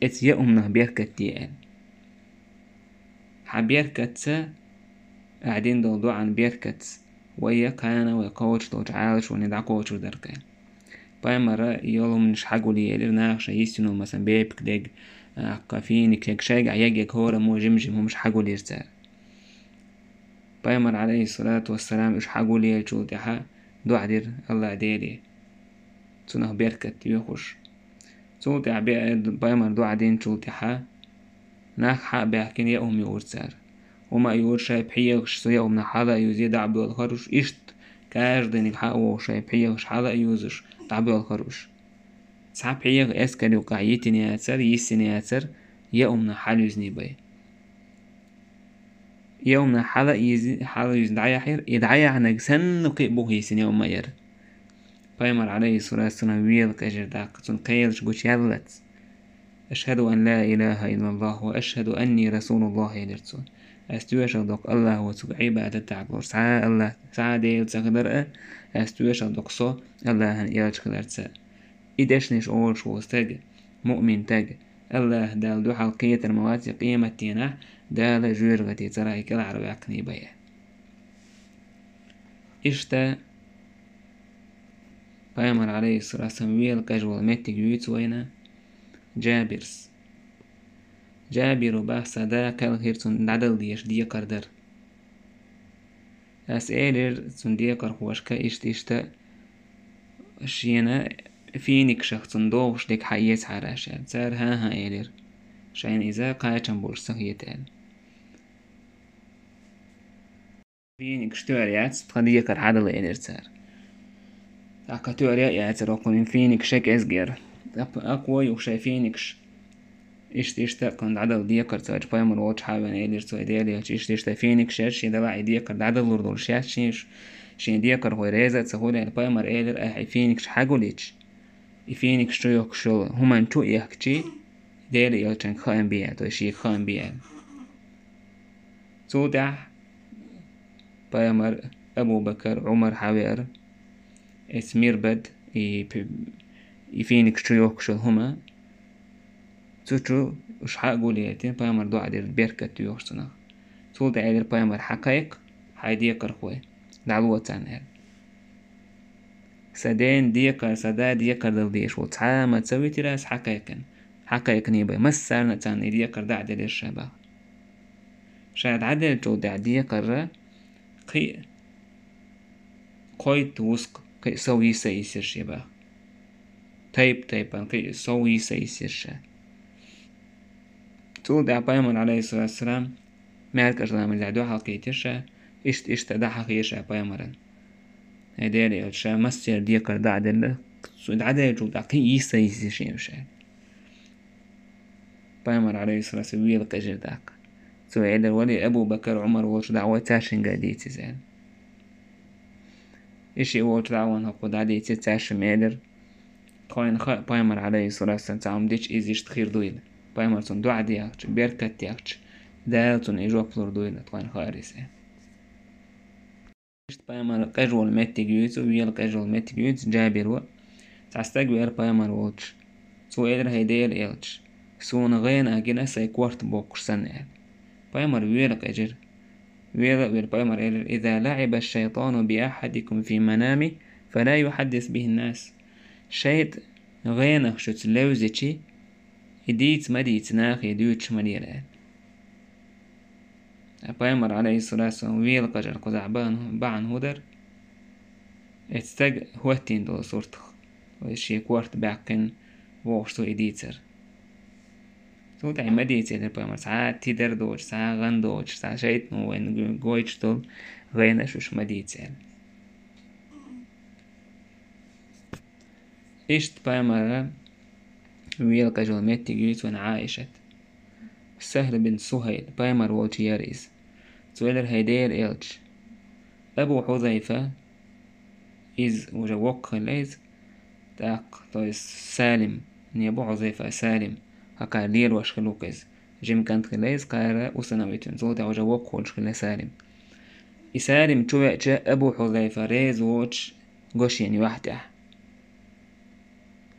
эц яа хӀуманах беркат де аьлла. Хьан беркатца, ахь дина долу доӀан беркатца, вай я кхана вай кхочуш долчу Ӏалашонна дӀакхочур дара-кх аьлла. Пайхамара йолу хӀуманаш хьагулъелира наха шайн йисина, масалан, бепиг дерг, а, кхин финик ерг, шайгахь ерг-ерг хӀораммо жим-жим хӀуманаш хьагулъелира цара. Пайхамара, Ӏалайхиссалату вассалам, уьш хьагулъеллачул тӀаьхьа доӀа дира АллахӀ Деле, цунах беркат доьхуш. Цул тӀаьхьа бе-, пайхамара доӀа динчул тӀаьхьа нах хьа а баьхкина яа хӀума юура цара. ХӀума а юура шайн пхьегӀаш, со яа хӀуманах хьала а юзий, дӀа а боьлхура уьш, иштта каждыйниг хьа а вохуш шайн пхьегӀаш хьала а юзуш, дӀа а боьлхура уьш. Цхьа пхьегӀа эскар юккъехь йитина яцара, йисина яцара, яа хӀуманах хьалаюьзний бен. Яа хӀуманах хьала а йизи-, хьала а юьзна дӀаяьхьира, и дӀаяьхьнарг санна кхин а буха йисина яа хӀума яра. Пайхамар, Ӏалайхиссалату вассалам, вела къежира даккха, цунна кхелаш гучуяьллалц. «Ашхаду ан ла илаха иллаллах ва ашхаду анни расулуллах», — элира цо. Ас тоьшалла доккху АллахӀ воцург Ӏибадат дӀахьалуш цхьа а АллахӀ, цхьа а Дела ца хилар а, ас тоьшалла доккху со АллахӀан элча хиларца. И дешнаш олуш волу стаг, муъмин стаг, АллахӀ Далла дуьхьал кхетар ма вац и къематдийнахь, Дала жоьжахатин цӀарах кӀелхьарваьккхиний бен. Иштта пайхамар, Ӏалайхиссалату вассалам, вела къежвала меттиг юьйцу вайна Джабирс. Джабиру бах, сан да кхелхира цунна дӀадала дезаш декхар дара. Ас элира цунна декхархошка иштта-иштта, шена финикшах цунна догӀуш дерг хьаэцахьара аш аьлла. Цара хӀан-хӀа элира, шайна иза кхачам болуш ца хета аьлла. Финикш тоьар яц, тхан декхар хьадала элира цара. ТӀаккха тоьар яа яцара оккхунна финикш шайн кӀезгера. Ак-, акхо юха шайн финикш. Иштта-иштта кхунна дӀадала декхар ца хилча, пайхамар волчу хьавена элира цо, Дела элча, иштта-иштта финикш яц, шен далахь и декхар дӀадалур долуш яц шен, шен декхархой реза а ца хуьлу аьлла, пайхамар элира, ахьа и финикш хьагулъича, и финикш чу йохкуш йолу хӀуманна чу а ехкичий, Дела элчанга хаам бе аьлла, то есть шега хаам бе аьлла. Цул тӀаьхьа пайхамар, Абу Бакар, Ӏумар хьавеара, эцу мирбад, и пи-, и финикш чу йохкуш йолу хӀума, цу чу уьш хьа а гулъяйтина, пайхамар доӀа дира, беркат доьхуш цунах. Цул тӀаьхьа элира пайхамар, хьакхайкха хьайн декхархой, дӀало царна аьлла. Сан ден декхар, сан да декхар дала дезаш волу цхьа а ма ца витира ас хьакхайкхина. Хьакхайкхиний бен, массарна а царна и декхар дӀа а делира ша бах. Ша дӀаделлачул тӀаьхьа декхарра кхин а кхойтта вуск, кхин а сов йиса йисира ша бах. Тайп-тайпана кхин а сов йиса йисира ша. Цул тӀаьхьа пайхамар, Ӏалайхиссалату вассалам, маьркӀажа ламазехь дуьхьал кхийтира ша, иштта-иштта дӀахьахийра ша пайхамаран. Хьайн Дела элча, ша массеран декхар дӀа а делла, цу дӀаделлачул тӀаьхьа кхин а йиса йисира шена ша. Пайхамар, Ӏалайхиссалату вассалам, вела къежира даккха. Цо элира, вале, Абу Бакар, Ӏумар волчу дӀа а вай, цаьршинга дийца иза аьлла. И шиъ волчу дӀа а ван хӀокхо дӀадийцира, цаьршимма элира, тхойна хаьа, пайхамар, Ӏалайхиссалату вассалам, цхьа хӀума дича иза иштта хир дуйла. Пайхамар цунна доӀа дехча, беркат дехча, Дала цунна и жоп лур дуйла, тхойна хаьара иза. Иштта пайхамар къежвала меттиг юьйцу, вела къежвала меттиг юьйцу Джабир ва. Цхьа стаг веара пайхамар волчу. Цо элира, хӀай Дела элча, суна гӀенах гина сайн корта боккхуш санна аьлла. Пайхамар вела къежира. Вела а вира пайхамар элира, иза лаӀиба шайтану би ахьадикум фи манами, фала юхьаддис бихи нас. ШайтӀа гӀенах шуьца левзичи, и дийца ма дийца, нахе дуьйцуш ма лела аьлла. Ткъа пайхамар, Ӏалайхиссалату вассалам, вела къежар кхузахь бахьана, бахьана хӀун дара? Эцу стага хӀоттийна долу суртах, вай шен корта баьккхина вохуш цо и дийцар. Цул тӀаьхьа ма дийца элира пайхамар, цхьа а тидар доцуш, цхьа а гӀан доцуш, цхьа шайтӀано вайна гойтуш долу гӀенаш уьш ма дийца аьлла. Иштта пайхамара вела къежвала меттиг юьйцу вайна Ӏаишат. Сахьл бин Сухьайл, пайхамар волчу яра иза. Цо элира, хӀай Дела элча, Абу Хьузайфа, иза уже воккха хилла иза, тӀаккха, то есть Салим, не Абу Хьузайфа, а Салим, хӀокхара лелош хилла ву-кх иза. Жима кӀант хилла иза, кхара усыновить вина, цул тӀаьхьа уже воккха волуш хилла Салим. И Салим чу веача, Абу Хьузайфа реза воцуш го шена юьхь тӀехь.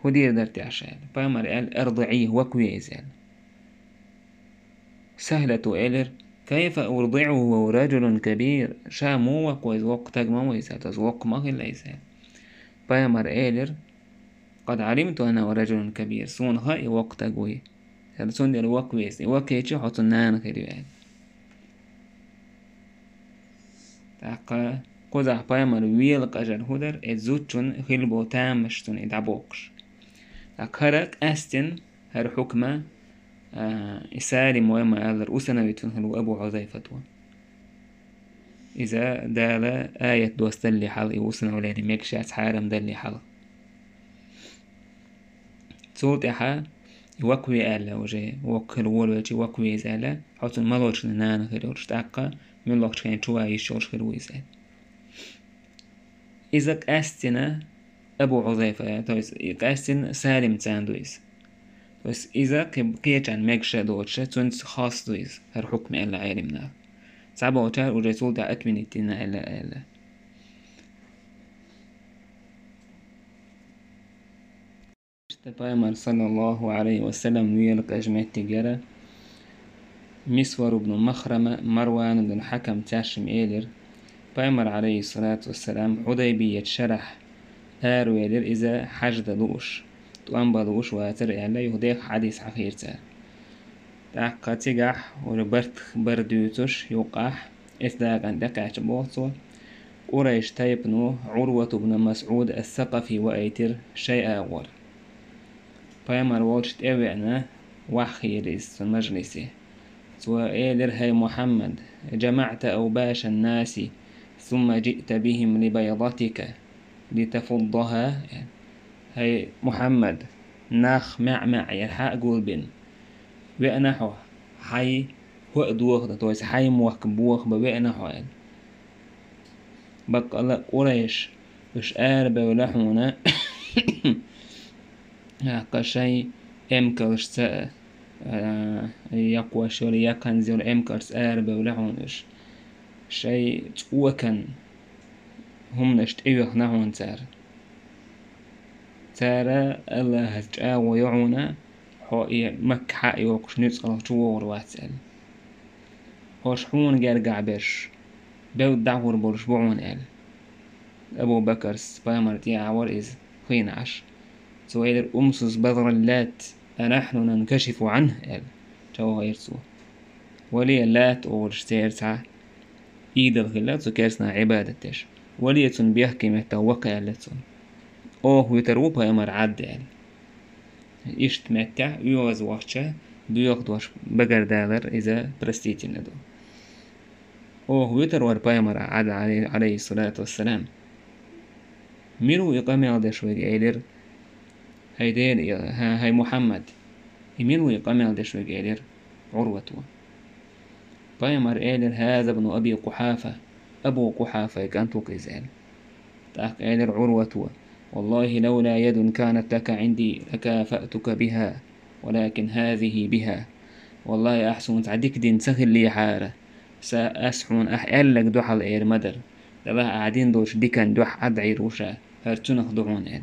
ХӀун дийр дара те ша аьлла. Пайхамара аьлла: «أرضعيه, воккхаве иза», аьлла. Сахьлата элира: «كيف أرضعه وهو رجل كبير؟ Ша муха воккхаву иза, воккха стаг ма ву иза, то есть воккха ма хилла иза», аьлла. Пайхамара элира: «قد علمت أنه رجل كبير, суна хаьа и воккха стаг вуй. Цундела воккхаве иза, и воккхавича хьо цун нана хир ю», аьлла. ТӀаккха кхузахь пайхамара велакъажар хӀун дара, и зудчун хилла болу тамаш цунна и дӀабоккхуш. ТӀаккха хӀара къаьстина, хӀара хьукма, а, и Салим вай ма аллара, Усанавицун хилла ву Абу Хьузайфат ву. Иза Дала аят доссалле хьала, и Усанавлени мегаш яц хьарам далле хьала. Цул тӀаьхьа и воккхаве аьлла уже, воккха хила волавелча, воккхаве иза аьлла, хьо цунна малочна нана хир йолуш, тӀаккха муьлххачу хенахь чу ван йиш йолуш хир ву иза аьлла. Иза къаьстина Абу Хьузайфа, то есть и къаьстина Салим царна ду иза. То есть иза кхе-, кхечарна мегаш а доцуша, цуьнца хас ду иза, хӀара хьукма аьлла Ӏелимнаха. Цхьаболчара уже цул тӀаьхьа отменить дина аьлла, аьлла. Иштта пайхамар, саллаллаху Ӏалайхи ва саллам, велакъежа меттиг яра. Мисвар ибн Махрама, Марван ибн Хьакам цаьршимма элира: пайхамар, Ӏалайхиссалату вассалам, Хьудайбият шарахь аравелира иза хьаж дан лууш, тӀом бан лууш вацара аьлла, юха дехха хьадис хьахийра цара. ТӀаккха цигахь, уьра барт бар дуьйцуш, юккъахь, эцу дакъана тӀекхаьчча боху цо: Къурайш тайпано Ӏурват ибн МасӀуд ас-Сакъафи ваийтира шайн агӀор. Пайхамар волчу тӀевеана, ваххийра иза цуьнан мажлисе. Цо элира: «ХӀай Мухьаммад, جمعت أوباش الناس ثم جئت بهم لبيضتك لتفضها». ХӀай Мухьаммад, нах маьӀ-маьӀ яр хьа а гулбина, веана хьо, хьайн хӀоъ дохадан, то есть хьайн мохк бохабан веана хьо аьлла. Баккъалла а Къурайш, уьш арабевлла хьуна, тӀаккха шайн эмкалшца а, а, яккхош йолу, я кханза йолу эмкалшца арабевлла хьуна уьш. Шайн цӀокан хӀуманаш тӀеюьхна хьуна цара. Цара АллахӀаца чӀагӀо йо хьуна, хьо и Макка хьа а йоккхуш нуьцкъала чувогӀур вац аьлла. ХӀорш хьуна гергахь берш, бевдда дӀагӀур болуш бу хьуна аьлла. Абу Бакарс пайхамар тӀехьа вара иза, хиъна Ӏаш. Цо элира: «أمسس بذر اللات، أنحن ننكشف عنه», аьлла. ЧӀогӀа элира цо. Вале Лат олуш церан цхьа идол хилла цу керстанаша Ӏибадат деш. Вале цунна бехке меттах вакха аьлла цо. Оха вуьтур ву пайхамар Ӏад аьлла. Иштта меттехь оьгӀаз вахча, боьха дош багардалар иза простительно ду. Оха вуьтур вара пайхамар Ӏад, Ӏалай-, Ӏалайхиссалату вассалам. Мила ву и къамел деш верг элира? ХӀай Дела, хӀа-, хӀай Мухьаммад, и мила ву и къамел деш верг элира Ӏурвата. Пайхамар элира: «هذا ابن أبي قحافة, Абу Къухьафай кӀант ву-кх иза», аьлла. ТӀаккха элира Ӏурвата: «والله لولا يد كانت لك عندي لكافأتك بها، ولكن هذه بها. Валлахьи, ахь суна цхьа дика дин ца хиллехьара, сан ас хьуна ахь аьлларг дуьхьал эр ма дара. Делахь ахь дина долчу диканна дуьхьа Ӏад Ӏийр ву ша, хӀара цунах ду хьуна», аьлла.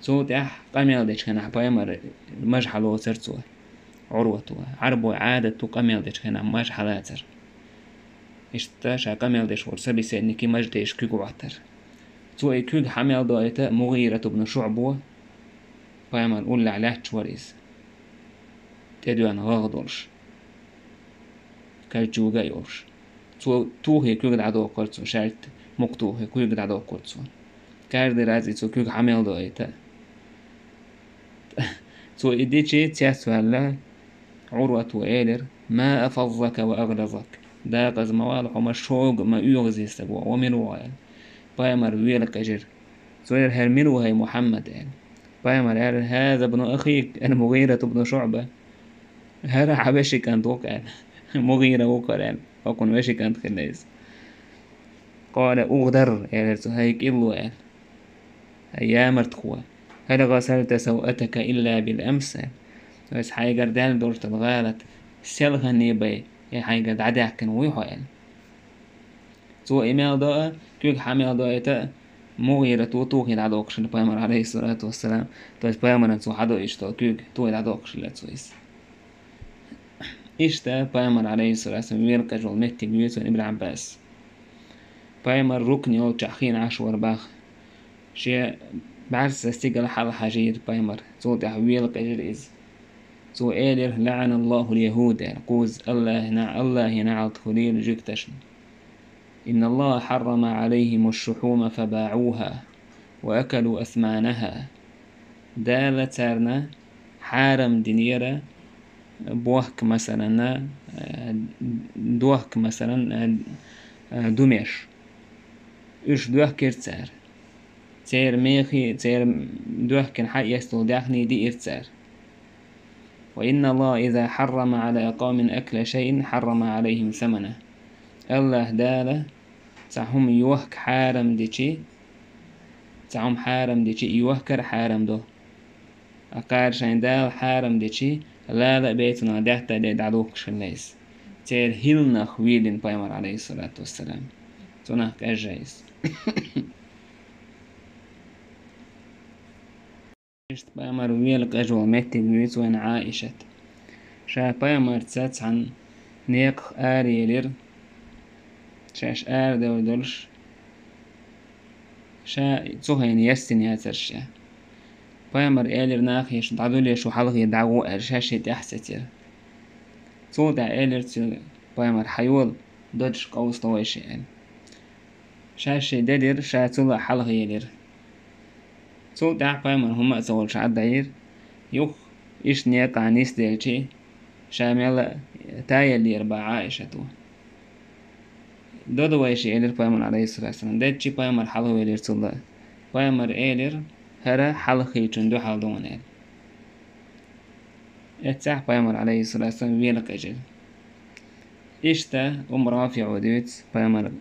Цул тӀаьхьа къамел дечу хенахь пайхамар мажа хьалоцура цо, Ӏурвата. Ӏарбой Ӏадат ду къамел дечу хенахь мажа хьалацар. Иштта ша къамел деш волу собеседнике мажа деш куьг хӀоттар. Цо и куьг хьа мел доуьйту МугӀират ибн ШуӀбо, пайхамар уллехь лаьтташ вара иза, тӀедоьгӀна гӀагӀ долуш, кальчуга а йолуш. Цо тухе куьг дӀадоккхура цо, шаьлта мукъа тухе куьг дӀадоккхура цо. Каждый раз и цо куьг хьа мел доуьйту. Цо и дичи цецваьлла, Ӏурвата элира: «ما أفظك وأغلظك. Декъаза ма вала хьо, ма шога, ма оьгӀазе стаг ву хьо, мила ву хьо?» аьлла. Пайхамар велакъежира. Цо элира: «ХӀара мила ву, хӀай Мухьаммад?» аьлла. Пайхамар элира: «هذا ابن أخيك المغيرة بن شعبة. ХӀара хьан вешин кӀант ву-кх», аьлла. МугӀира ву-кх хӀара аьлла. ХӀокхуьнан вешин кӀант хилла иза. «قال اغدر», элира цо, хӀай кӀилло аьлла. Ямартхо. «هل غسلت سوءتك إلا بالأمس؟» Аса хьайгара даьлла долуш долу гӀалат селхане бен, я хьайгара дӀадаьккхина вуй хьо аьлла. Цо и мел до а, куьг хьа мел доуьйту а, МугӀирата ву тухий дӀадоккхуш хилла пайхамар, Ӏалайхиссалату вассалам. То есть пайхамаран цо хьадоуьйтуш долу куьг тухий дӀадоккхуш хилла цо иза. Иштта пайхамар, Ӏалайхиссалату вассалам, велакъежа волу меттиг вуьйцу вайн Ибн Ӏаббас. Пайхамар рукна йолчохь хиъна Ӏаш вара боху. Шен бӀаьрса стигала хьалахьажийра пайхамар. Цул тӀаьхьа велакъежира иза. Цо элира: «ЛаӀаналлахул яхӀуд», аьлла, кхузза АллахӀан, АллахӀан наӀалт хуьлийла жуьгташна. «Инналлаха хьаррама Ӏалайхимуш шухьума фабаӀуха ва акалу асманаха». Дала царна хьарам динера бохк, масалан, э, дохк, масалан, э, э, думеш. Уьш доьхкира цара. Церан мехий, церан доьхкина хьаэцна долу даьхний диира цара. «Ва инналлаха иза хьаррама Ӏала къавмин акла шайин, хьаррама Ӏалайхим самана». АллахӀ Дала цхьа хӀума йохка хьарам дичи, цхьа хӀума хьарам дичи, и йохкар а хьарам до. Акхара шайн Дала хьарам дичи, лала а бей, цунах даьтта а дей, дӀадухкуш хилла иза. Церан хӀилланах вийлина пайхамар, Ӏалайхиссалату вассалам. Цунах кӀажжа иза. Иштта пайхамар велакъежа волу меттиг вуьйцу вайн Ӏаишат. Ша пайхамарца цхьана некъах араелира, шаьш арадевр долуш, ша цу хенахь яьссина яцара ша. Пайхамар элира нахе: «Шу дӀадуьллий, шу хьалхе дӀагӀо», аьлла, ша шен тӀаьхьа сецира. Цул тӀаьхьа элира цуьнга пайхамар: «Хьайола, додуш къовсало вайша», аьлла. Ша шен делира, ша цул а хьалхаелира. Цул тӀаьхьа пайхамар хӀумма а ца волуш Ӏаддаийра. Юха иштта некъа нисделчи, ша мел а таеллера боху Ӏаишата. «Дода вайша», элира пайхамар, Ӏалайхиссалату вассалам. Деттачи пайхамар хьалхавелира цул а. Пайхамар элира: «ХӀара хьалххечун дуьхьал ду хьуна», аьлла. Эццахь пайхамар, Ӏалайхиссалату вассалам, велакъежира. Иштта Умму РафиӀа дуьйцу пайхамар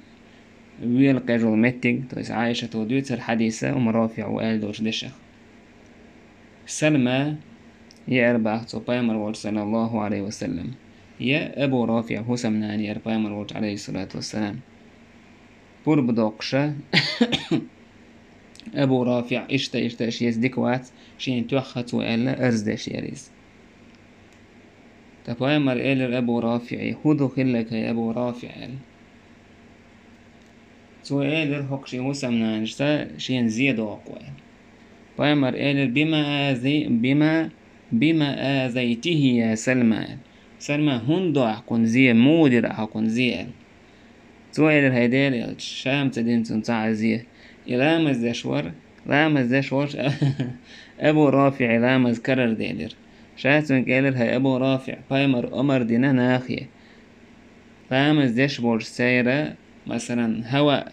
велакъежа волу меттиг, то есть Ӏаишата дуьйцу хӀара хьадис Умму РафиӀа аьлла долчу дешах. Салма яра боху цо пайхамар волчу, саллаллаху Ӏалайхи ва саллам, я Абу РафиӀ хӀусамнана яра пайхамар волчу, Ӏалайхиссалату вассалам. Пурба доккхуша, Абу РафиӀ иштта, иштта шеца дика вац, шена тоьхна цо аьлла, арз деш яра иза. Ткъа пайхамар элира Абу РафиӀе: «ХӀун ду хилла лака, я Абу РафиӀ?» аьлла. Цо элира хӀокху шен хӀусамнанашца шена зе доккху аьлла. Пайхамар элира: «Бима ази-, бима, бима азайтихи, я Салма?» аьлла. «Салма, хӀунда до ахь кхунна зе, муха дира ахь кхунна зе?» аьлла. Цо элира: «ХӀай Делан элча, ша-м ца дина цунна цхьа а зе. И ламаз деш вара, ламаз деш волуш Абу РафиӀе ламаз карара делира. Ша цуьнга элира: ХӀай Абу РафиӀ, пайхамар омар дина нахе, ламаз деш болчу церан, масалан, хӀаваъ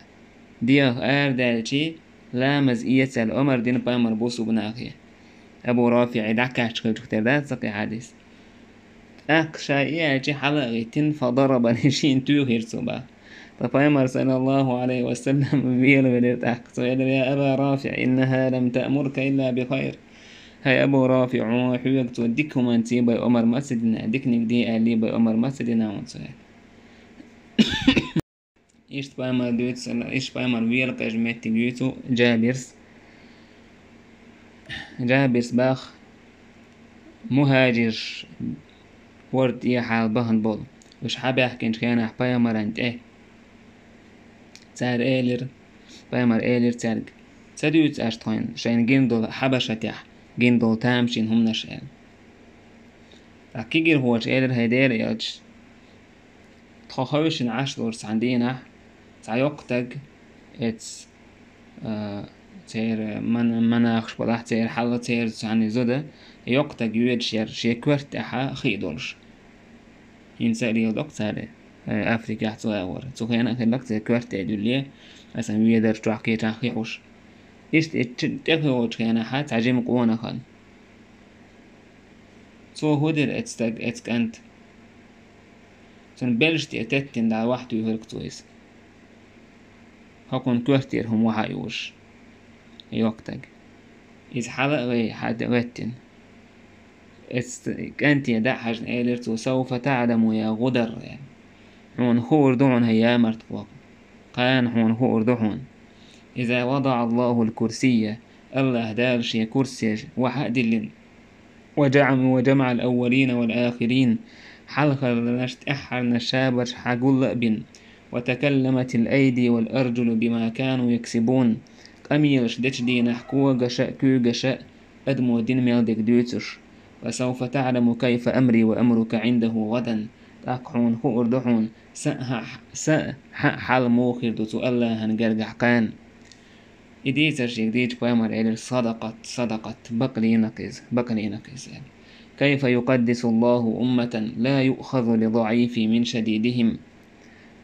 дегӀах арадаьлчи, ламаз эца аьлла омар дина пайхамар бусулба нахе». Абу РафиӀе дӀакхаьчча хилчух тера дац-кх и хьадис. ТӀаккха ша и аьлчи хьала а гӀиттина, фадарабани, шена туьйхира цо боху. Ткъа пайхамар, саллаллаху Ӏалайхи ва саллам, велавелира тӀаккха. Цо элира: «Я Аба РафиӀ, иннаха лам таъмурка илла би хайр». ХӀай Абу РафиӀ, хьоьга цо дика хӀуманца бен омар ма ца дина, диканиг де аьлла бен омар ма ца дина хьуна цо аьлла. Иштта пайхамар дуьйцу, иштта пайхамар велакъежа меттиг юьйцу Джабирс. Джабирс боху, мухӀажирш хӀорда тӀехьа бахана болу, уьш хьабаьхкинчу хенахь пайхамаран тӀе. Цара элира, пайхамар элира цаьрга: «Ца дуьйцу аша тхуна шайна гина долу Хьабашатехь гина долу тамашийна хӀуманаш?» аьлла. Ткъа кегирхочо элира: «ХӀай Делан элча, тхо хевшина Ӏаш долчу цхьана дийнахь, цхьа йоккха стаг, эц, а, церан ман-, манахаш балахь, церан хьал, церан цхьана зуда, йоккха стаг йоьдуш яра шен коьрта тӀехь хи долуш». ХӀинца а леладо-кх цара, э, Африкехь цу агӀор. Цу хенахь а хилла-кх церан коьрта тӀе дуьллий, аса ведар чохь кхечахь хи хьуш. Иштта и чу-, тӀехи волчу хенахь цхьа жима къонах хилла. Цо хӀун дира эцу стаг, эцу кӀанта? Цунна белш тӀе теттина дӀа вахь туьйхира-кх цо иза. ХӀокхунна коьртера хӀума вахьа а юзуш, йоккха стаг. Иза хьала а гӀе-, хьа-, гӀеттина. Эцу кӀанте дӀа а хьаьжна, элира цо: «Сауфа таӀламу, я гӀудар», аьлла. «Хьуна хуур ду хьуна, хӀай ямартхо. Кхана хьуна хуур ду хьуна». إذا وضع الله الكرسي, АллахӀ Дала шен курсе ваха а диллина, وجعل، وجمع الأولين والآخرين, хьалхарнаш, тӀаьххьарнаш шабарш хьагулла а бина, وتكلمت الأيدي والأرجل بما كانوا يكسبون, къамелаш дечу дийнахь когаша а, куьйгаша а адамо дина мел дерг дуьйцуш. فسوف تعلم كيف أمري وأمرك عنده غدا, тӀаккха хьуна хуур ду хьуна, сан а, хьа-, сан а, хьан а хьал муха хир ду цу АллахӀан гергахь кхана. И дийцар шега дийцча, пайхамар элира: صدقت، صدقت, бакъ лийнакх иза, бакъ лийнакх иза, аьлла. كيف يقدس الله أمة لا يؤخذ لضعيف من شديدهم.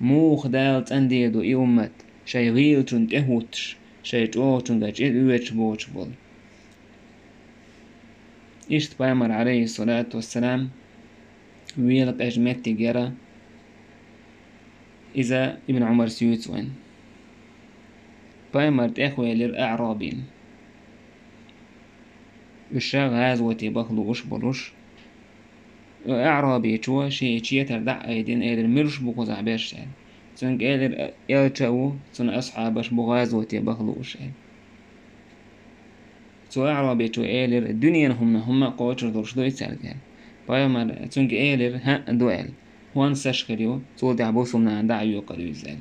Муха Дала цӀандийр ду и уммат, шайн гӀийлачунна тӀехӀуттуш, шайн чӀогӀачуьнга чӀир оьцуш боцуш болу. Иштта пайхамар, Ӏалайхиссалату вассалам, велакъежа меттиг яра, иза Ибн Ӏумарс юьйцу вайн. Пайхамар тӀехвелира аӀрабина. Уьш гӀазоте баха лууш болуш. И аӀрабичо шен четар дӀа а айдина, элира: «Муьлш бу кхузахь берш?» — аьлла. Цуьнга элира: «Элча а ву, цуьнан асхьабаш бу гӀазоте баха лууш», — аьлла. Цу аӀрабичо элира: «Дуьненан хӀуманах хӀумма а кхочур долуш дуй цаьрга?» — аьлла. Пайхамар цуьнга элира: «ХӀаъ, ду», — аьлла. «ХӀонда саш хир ю, цул тӀаьхьа бусулнана дӀа а йоькхур ю иза», — аьлла.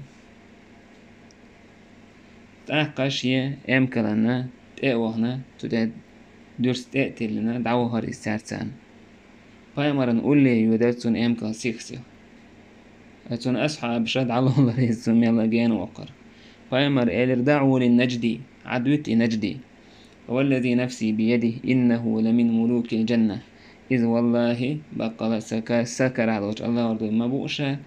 ТӀаккха шен эмкална тӀе а вахана, цу тӀе дуьрста тӀе а тиллина, дӀавахара иза цаьрца. Пайхамарна улле йоьдара цунна эмкал сих-сиха. Цуьнан асхьабаша дӀалоллара иза цунна мелла гена воккхура. Пайхамар элира: «دعوا للنجدي, Ӏад вуьту и нажди». «والذي نفسي بيده إنه لمن ملوك الجنة». Иза, валлахӀи, баккъала а са ка-, са карахь долчу АллахӀера дуй ма бу ша,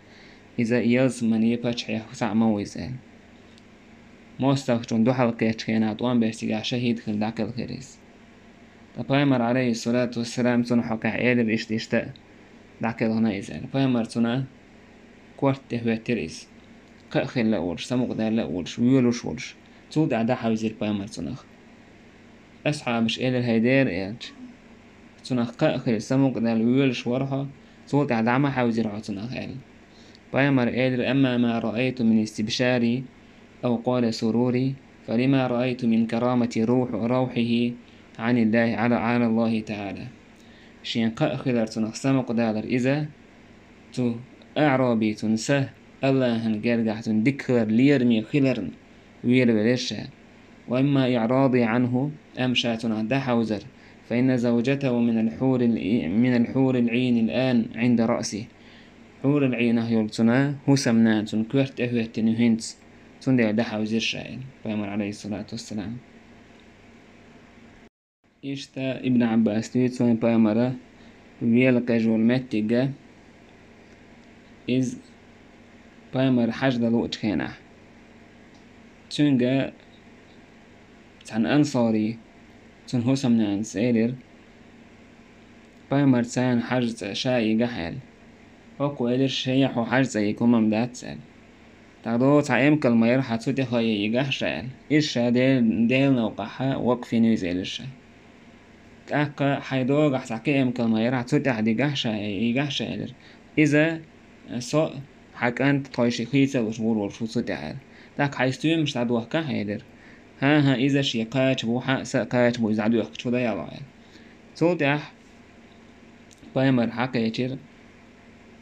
иза ялсамане паччахьех схьа а ма ву иза, аьлла. МостагӀчунна дуьхьал кхеччу хенахь тӀом беш цигахь шахӀид хилла дӀакхелхира иза. Ткъа пайхамар, Ӏалайхиссалату вассалам, цунна хьокъехь элира иштта-иштта, дӀакхелхина иза, аьлла. Пайхамар цунна корта тӀе хӀоьттира иза. Кхаъ хилла а волуш, самукъадаьлла а волуш, воьлуш а волуш. Цул тӀаьхьа дӀахьаьвзира пайхамар цунах. Асхьабаша элира: «ХӀай Делан элча, цунах кхаъ хилла, самукъадаьлла воьлуш вара хьо, цул тӀаьхьа дӀа ма хьаьвзира хьо цунах», — аьлла. Пайхамар элира: «أما ما رأيت من استبشاري، أو قال سروري، فلما رأيت من كرامة روح، روحه عن الله، على، على الله تعالى». Шен кхаъ хилар, цунах самукъадалар иза, цу аӀрабицун са АллахӀан гергахь цуьнан дика хилар лераме хиларна велавелира ша. «وأما إعراضي عنه», амма ша цунах дӀахьаьвзар, «فإن زوجته من الحور الع-، من الحور العين الآن عند رأسه». Хьурул Ӏийнах йолу цуьнан хӀусамнана цуьнан коьрта тӀе хӀоьттина ю хӀинца, цундела дӀахьаьвзира ша, аьлла пайхамар, Ӏалайхиссалату вассалам. Иштта Ибн Ӏаббас дуьйцу вайн, пайхамара велакъежа волу меттиг, иза пайхамар хьаьж дан луучу хенахь. Цуьнга цхьана ансари, цуьнан хӀусамнанас элира, пайхамар царна хьаьж цӀа ша йигахь аьлла. ХӀокхо элира: «Шен хьо хьаьж цӀа йига хӀума дац», — аьлла. ТӀаккха догӀу цхьа эмкал ма яра хьан цу тӀе ха йигахь ша аьлла. Иза ша Дел-, Делан новкъахь вакъф йина ю иза элира ша. ТӀаккха хьайн догӀахь цхьа кхин эмкал ма яра хьан цу тӀехь дигахь ша, йигахь ша элира. Иза со а, хьан кӀант а, тхойшиъ хийцалуш гӀур волуш ву цу тӀехь аьлла. ТӀаккха хьайн стоьмаш дӀадохкахь элира. ХӀан-хӀа, иза шен кхача бу, хьан а, сан а кхача бу, иза дӀадоьхкича хӀун дан ялахь аьлла. Цул тӀаьхьа пайхамар хьакхечира.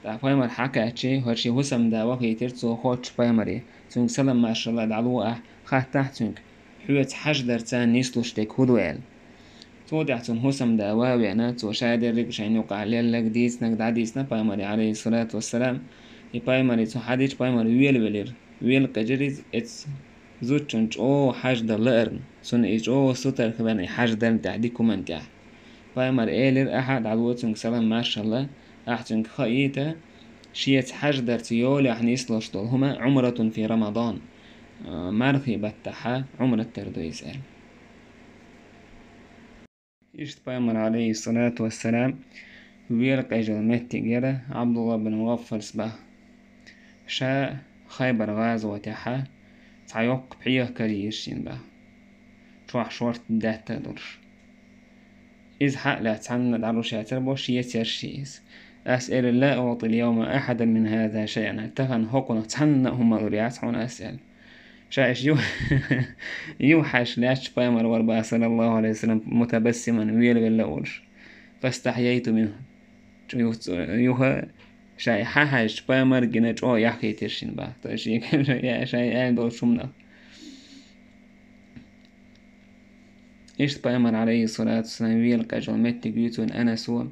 ТӀаккха пайхамар хьакхаьччи, хӀара шен хӀусамда вахийтира цо хоттуш пайхамаре: «Цуьнга салам-маршалла дӀало ахь, хаттахь цуьнга, хьоьца хьаьж дарца нислуш дерг хӀун ду?» — аьлла. Цул тӀаьхьа цуьнан хӀусамда ван а веана, цо шадерриг а шайна юкъахь лелларг, дийцинарг дӀадийцина пайхамаре, Ӏалайхиссалату вассалам. И пайхамаре цо хьадийча, пайхамар велавелира. Велакъежира иза, эцу зудчунна чӀогӀа хьаьж дан лаарна, цунна и чӀогӀа сутара хиларна и хьаьж дарна тӀехь, дика хӀуманна тӀехь. Пайхамар элира: «Ахьа а дӀало цуьнга салам-маршалла, ахьа цуьнга хаийта, шеца хьаьж дарца йолехь нислуш долу хӀума عمرة في رمضان, мархи баттахьа Ӏумрат дар ду иза», — аьлла. Иштта пайхамар, Ӏалайхиссалату вассалам, велакъежа йолу меттиг яра Ӏабдулла бин МугӀаффалс баха. Ша Хайбар гӀазотехьа цхьа йоккха пхьегӀа карийра шена баха, чохь шорта даьтта а долуш. Иза хьа а лаьцна цхьанна а дӀалуш яцара боху, шеца яра шен иза. Ас элира: «لا أعطي اليوم أحدا من هذا شيئا», тахана хӀокхунах цхьанна а хӀума лур яц хьуна ас аьлла. Ша иштта юха, юха хьаьжча лаьтташ пайхамар вар бах, саллаллаху Ӏалайхи ва саллам, мутабассиман, велавелла а волуш. Фастахьяйту минху. Чу юха, юха ша и хьахьаьжча пайхамар гина чӀогӀа яххийтира шена бах. То есть шен, ша аьлла долчу хӀуманах. Иштта пайхамар, Ӏалайхи ссалату вассалам, велакъежа йолу меттиг юьйцу Анаса,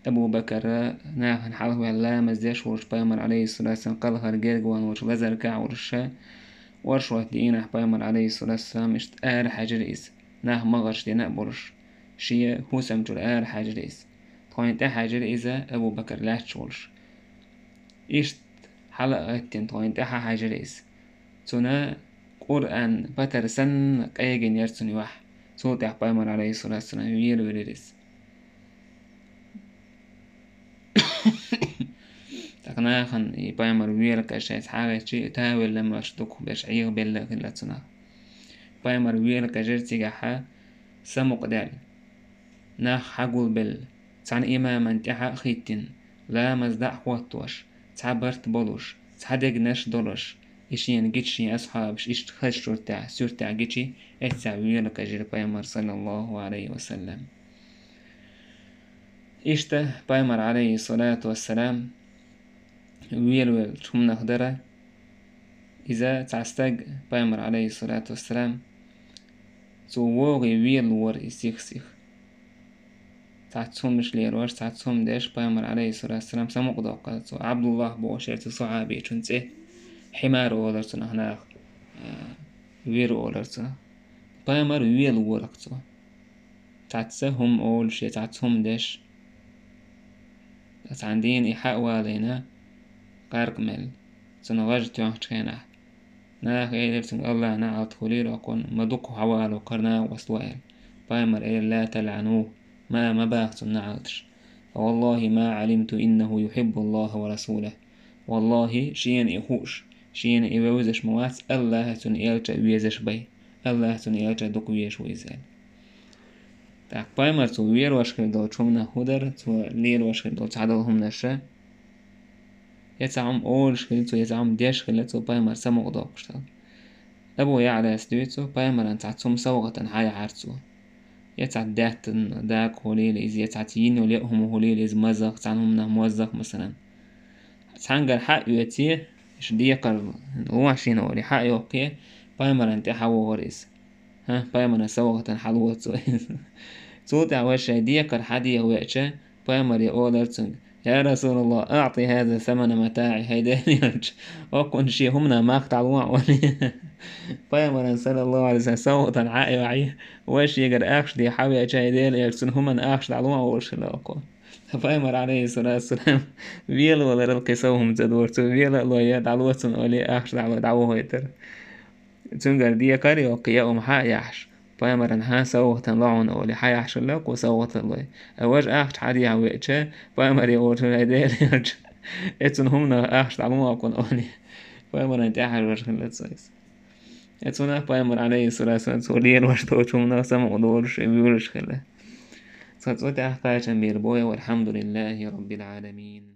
Абу Бакара нахана хьалхаваьлла ламаз деш волчу пайхамар, Ӏалайхи ссалату вассалам, кхалхар гергаван волчу лазаркахь волуш ша, оршот дийнахь пайхамар, Ӏалайхи ссалату вассалам, иштта ара хьаьжира иза, нах магӀарш дина а болуш, шен хӀусам чуьра ара хьаьжира иза. Тхуна тӀе хьаьжира иза Абу Бакар лаьтташ волуш. Иштта хьала а гӀеттина, тхуна тӀе хьахьаьжира иза. Цуьнан Къуръан патар санна къегина яра цуьнан юьхь. Цул тӀаьхьа пайхамар, Ӏалайхи ссалату вассалам, велавелира иза. ТӀаккха нахана и пайхамар велакъежа шайца хьагӀеччи, тавелла ламазаш дукхахберш Ӏехабелла а хилла цунах. Пайхамар велакъежира цигахь самукъадаьлла, нах хьагулбелла, цхьана имаман тӀаьхьа а хӀиттина, ламаз дӀа а хӀоттош, цхьа барт болуш, цхьа дегнаш долуш, и шена гича шен асхьабаш иштта хазачу тӀехь, суьртехь гичи, эццехь велакъежира пайхамар, саллаллаху Ӏалайхи ва саллам. Иштта пайхамар, Ӏалайхи ссалату вассалам, велавеллачу хӀуманах дара. Иза цхьа стаг, пайхамар, Ӏалайхи ссалату вассалам, цо вогӀий велавора и сих-сиха. Цхьацца хӀуманаш лелош, цхьацца хӀума деш, пайхамар, Ӏалайхи ссалату вассалам, самукъадоккхура цо. Ӏабдуллах бохуш яра цу сахьабичун цӀе, Хьимар олура цунах наха, а, вир олура цунах. Пайхамар велавора-кх цо. Цхьацца хӀума олуш я цхьацца хӀума деш. Цхьана дийнахь и хьа а валийна, къаркъа мелла, цунна гӀаж тоьхначу хенахь. Наха элира цуьнга: «АллахӀан наӀалт хуьлийла хьуна, ма дукха хьавалало хӀара накъост», — аьлла. Пайхамар элира: «Ла талӀануху, ма, ма баха цунна наӀалташ. Фа валлахи ма Ӏалимту иннаху юхьиббуллахӀа ва расулахӀ. ВаллахӀи, шена и хууш, шена и вевзаш ма вац, АллахӀа, цуьнан элча а везаш бен. АллахӀа, цуьнан элча а дукха везаш ву иза», — аьлла. ТӀаккха пайхамар цо велош хир долчу хӀуманах хӀун дара, цо лелош хир долчу цхьадолу хӀуманаша? Я цхьа хӀума олуш хилла цо, я цхьа хӀума деш хилла цо пайхамар самукъадоккхуш долу. Абу ЯӀлас дуьйцу, пайхамаран цхьацца хӀума совгӀатана хьаяхьара цо. Я цхьа даьттан дакъа хуьлийла иза, я цхьацца йина йолу яа хӀума хуьлийла иза, мазах, цхьана хӀуманах моззах, масалан. Цхьаьнгара хьа а оьций, иштта декхар лохьаш йина олий, хьа а йоккхий, пайхамаран тӀе хьавогӀура иза. ХӀа, пайхамаран совгӀатана хьалоцу иза. Цул тӀаьхьа вай шайн декхар хьадеха веача, пайхамаре олура цуьнга: «Я РасулаллахӀ, аӀти хӀаза самана матаӀи, хӀай Делан элча, хӀокхунна шен хӀуманан мах дӀалохьа», — олий. Пайхамаран, саллаллаху Ӏалайхи ва саллам, совгӀатана хьа а йохьий, вай шегара ахча де хьавеача, хӀай Делан элча, цуьнан хӀуманан ахча дӀалохьа олуш хилла хӀокхо. Пайхамар, Ӏалайхи ссалату вассалам, велаваларал кхин сов хӀума ца дора цо, вела а лой, дӀало цунна олий, ахча дӀало, дӀавохуьйтура. Цуьнгара декхар а йоккхий, яа хӀума хьа а яхьаш, пайхамаран хьан совгӀатана ло хьуна олий, хьаяхьаш хилла кхо совгӀаталой. Ткъа важа ахча хьадехьа веача, пайхамаре олура: «ХӀай Делан элча, эцунна хӀуманах ахча дӀало хьуна», — олий. Пайхамаран тӀаьхьажош хилла цо иза. Эцунах пайхамар, Ӏалайхи ссалату вассалам, цо лелош долчу хӀуманах самукъадолуш, вуьйлуш хилла. Цкъа цу тӀехь кхачам бийр бу, валхьамдулиллахӀи раббил Ӏаламин.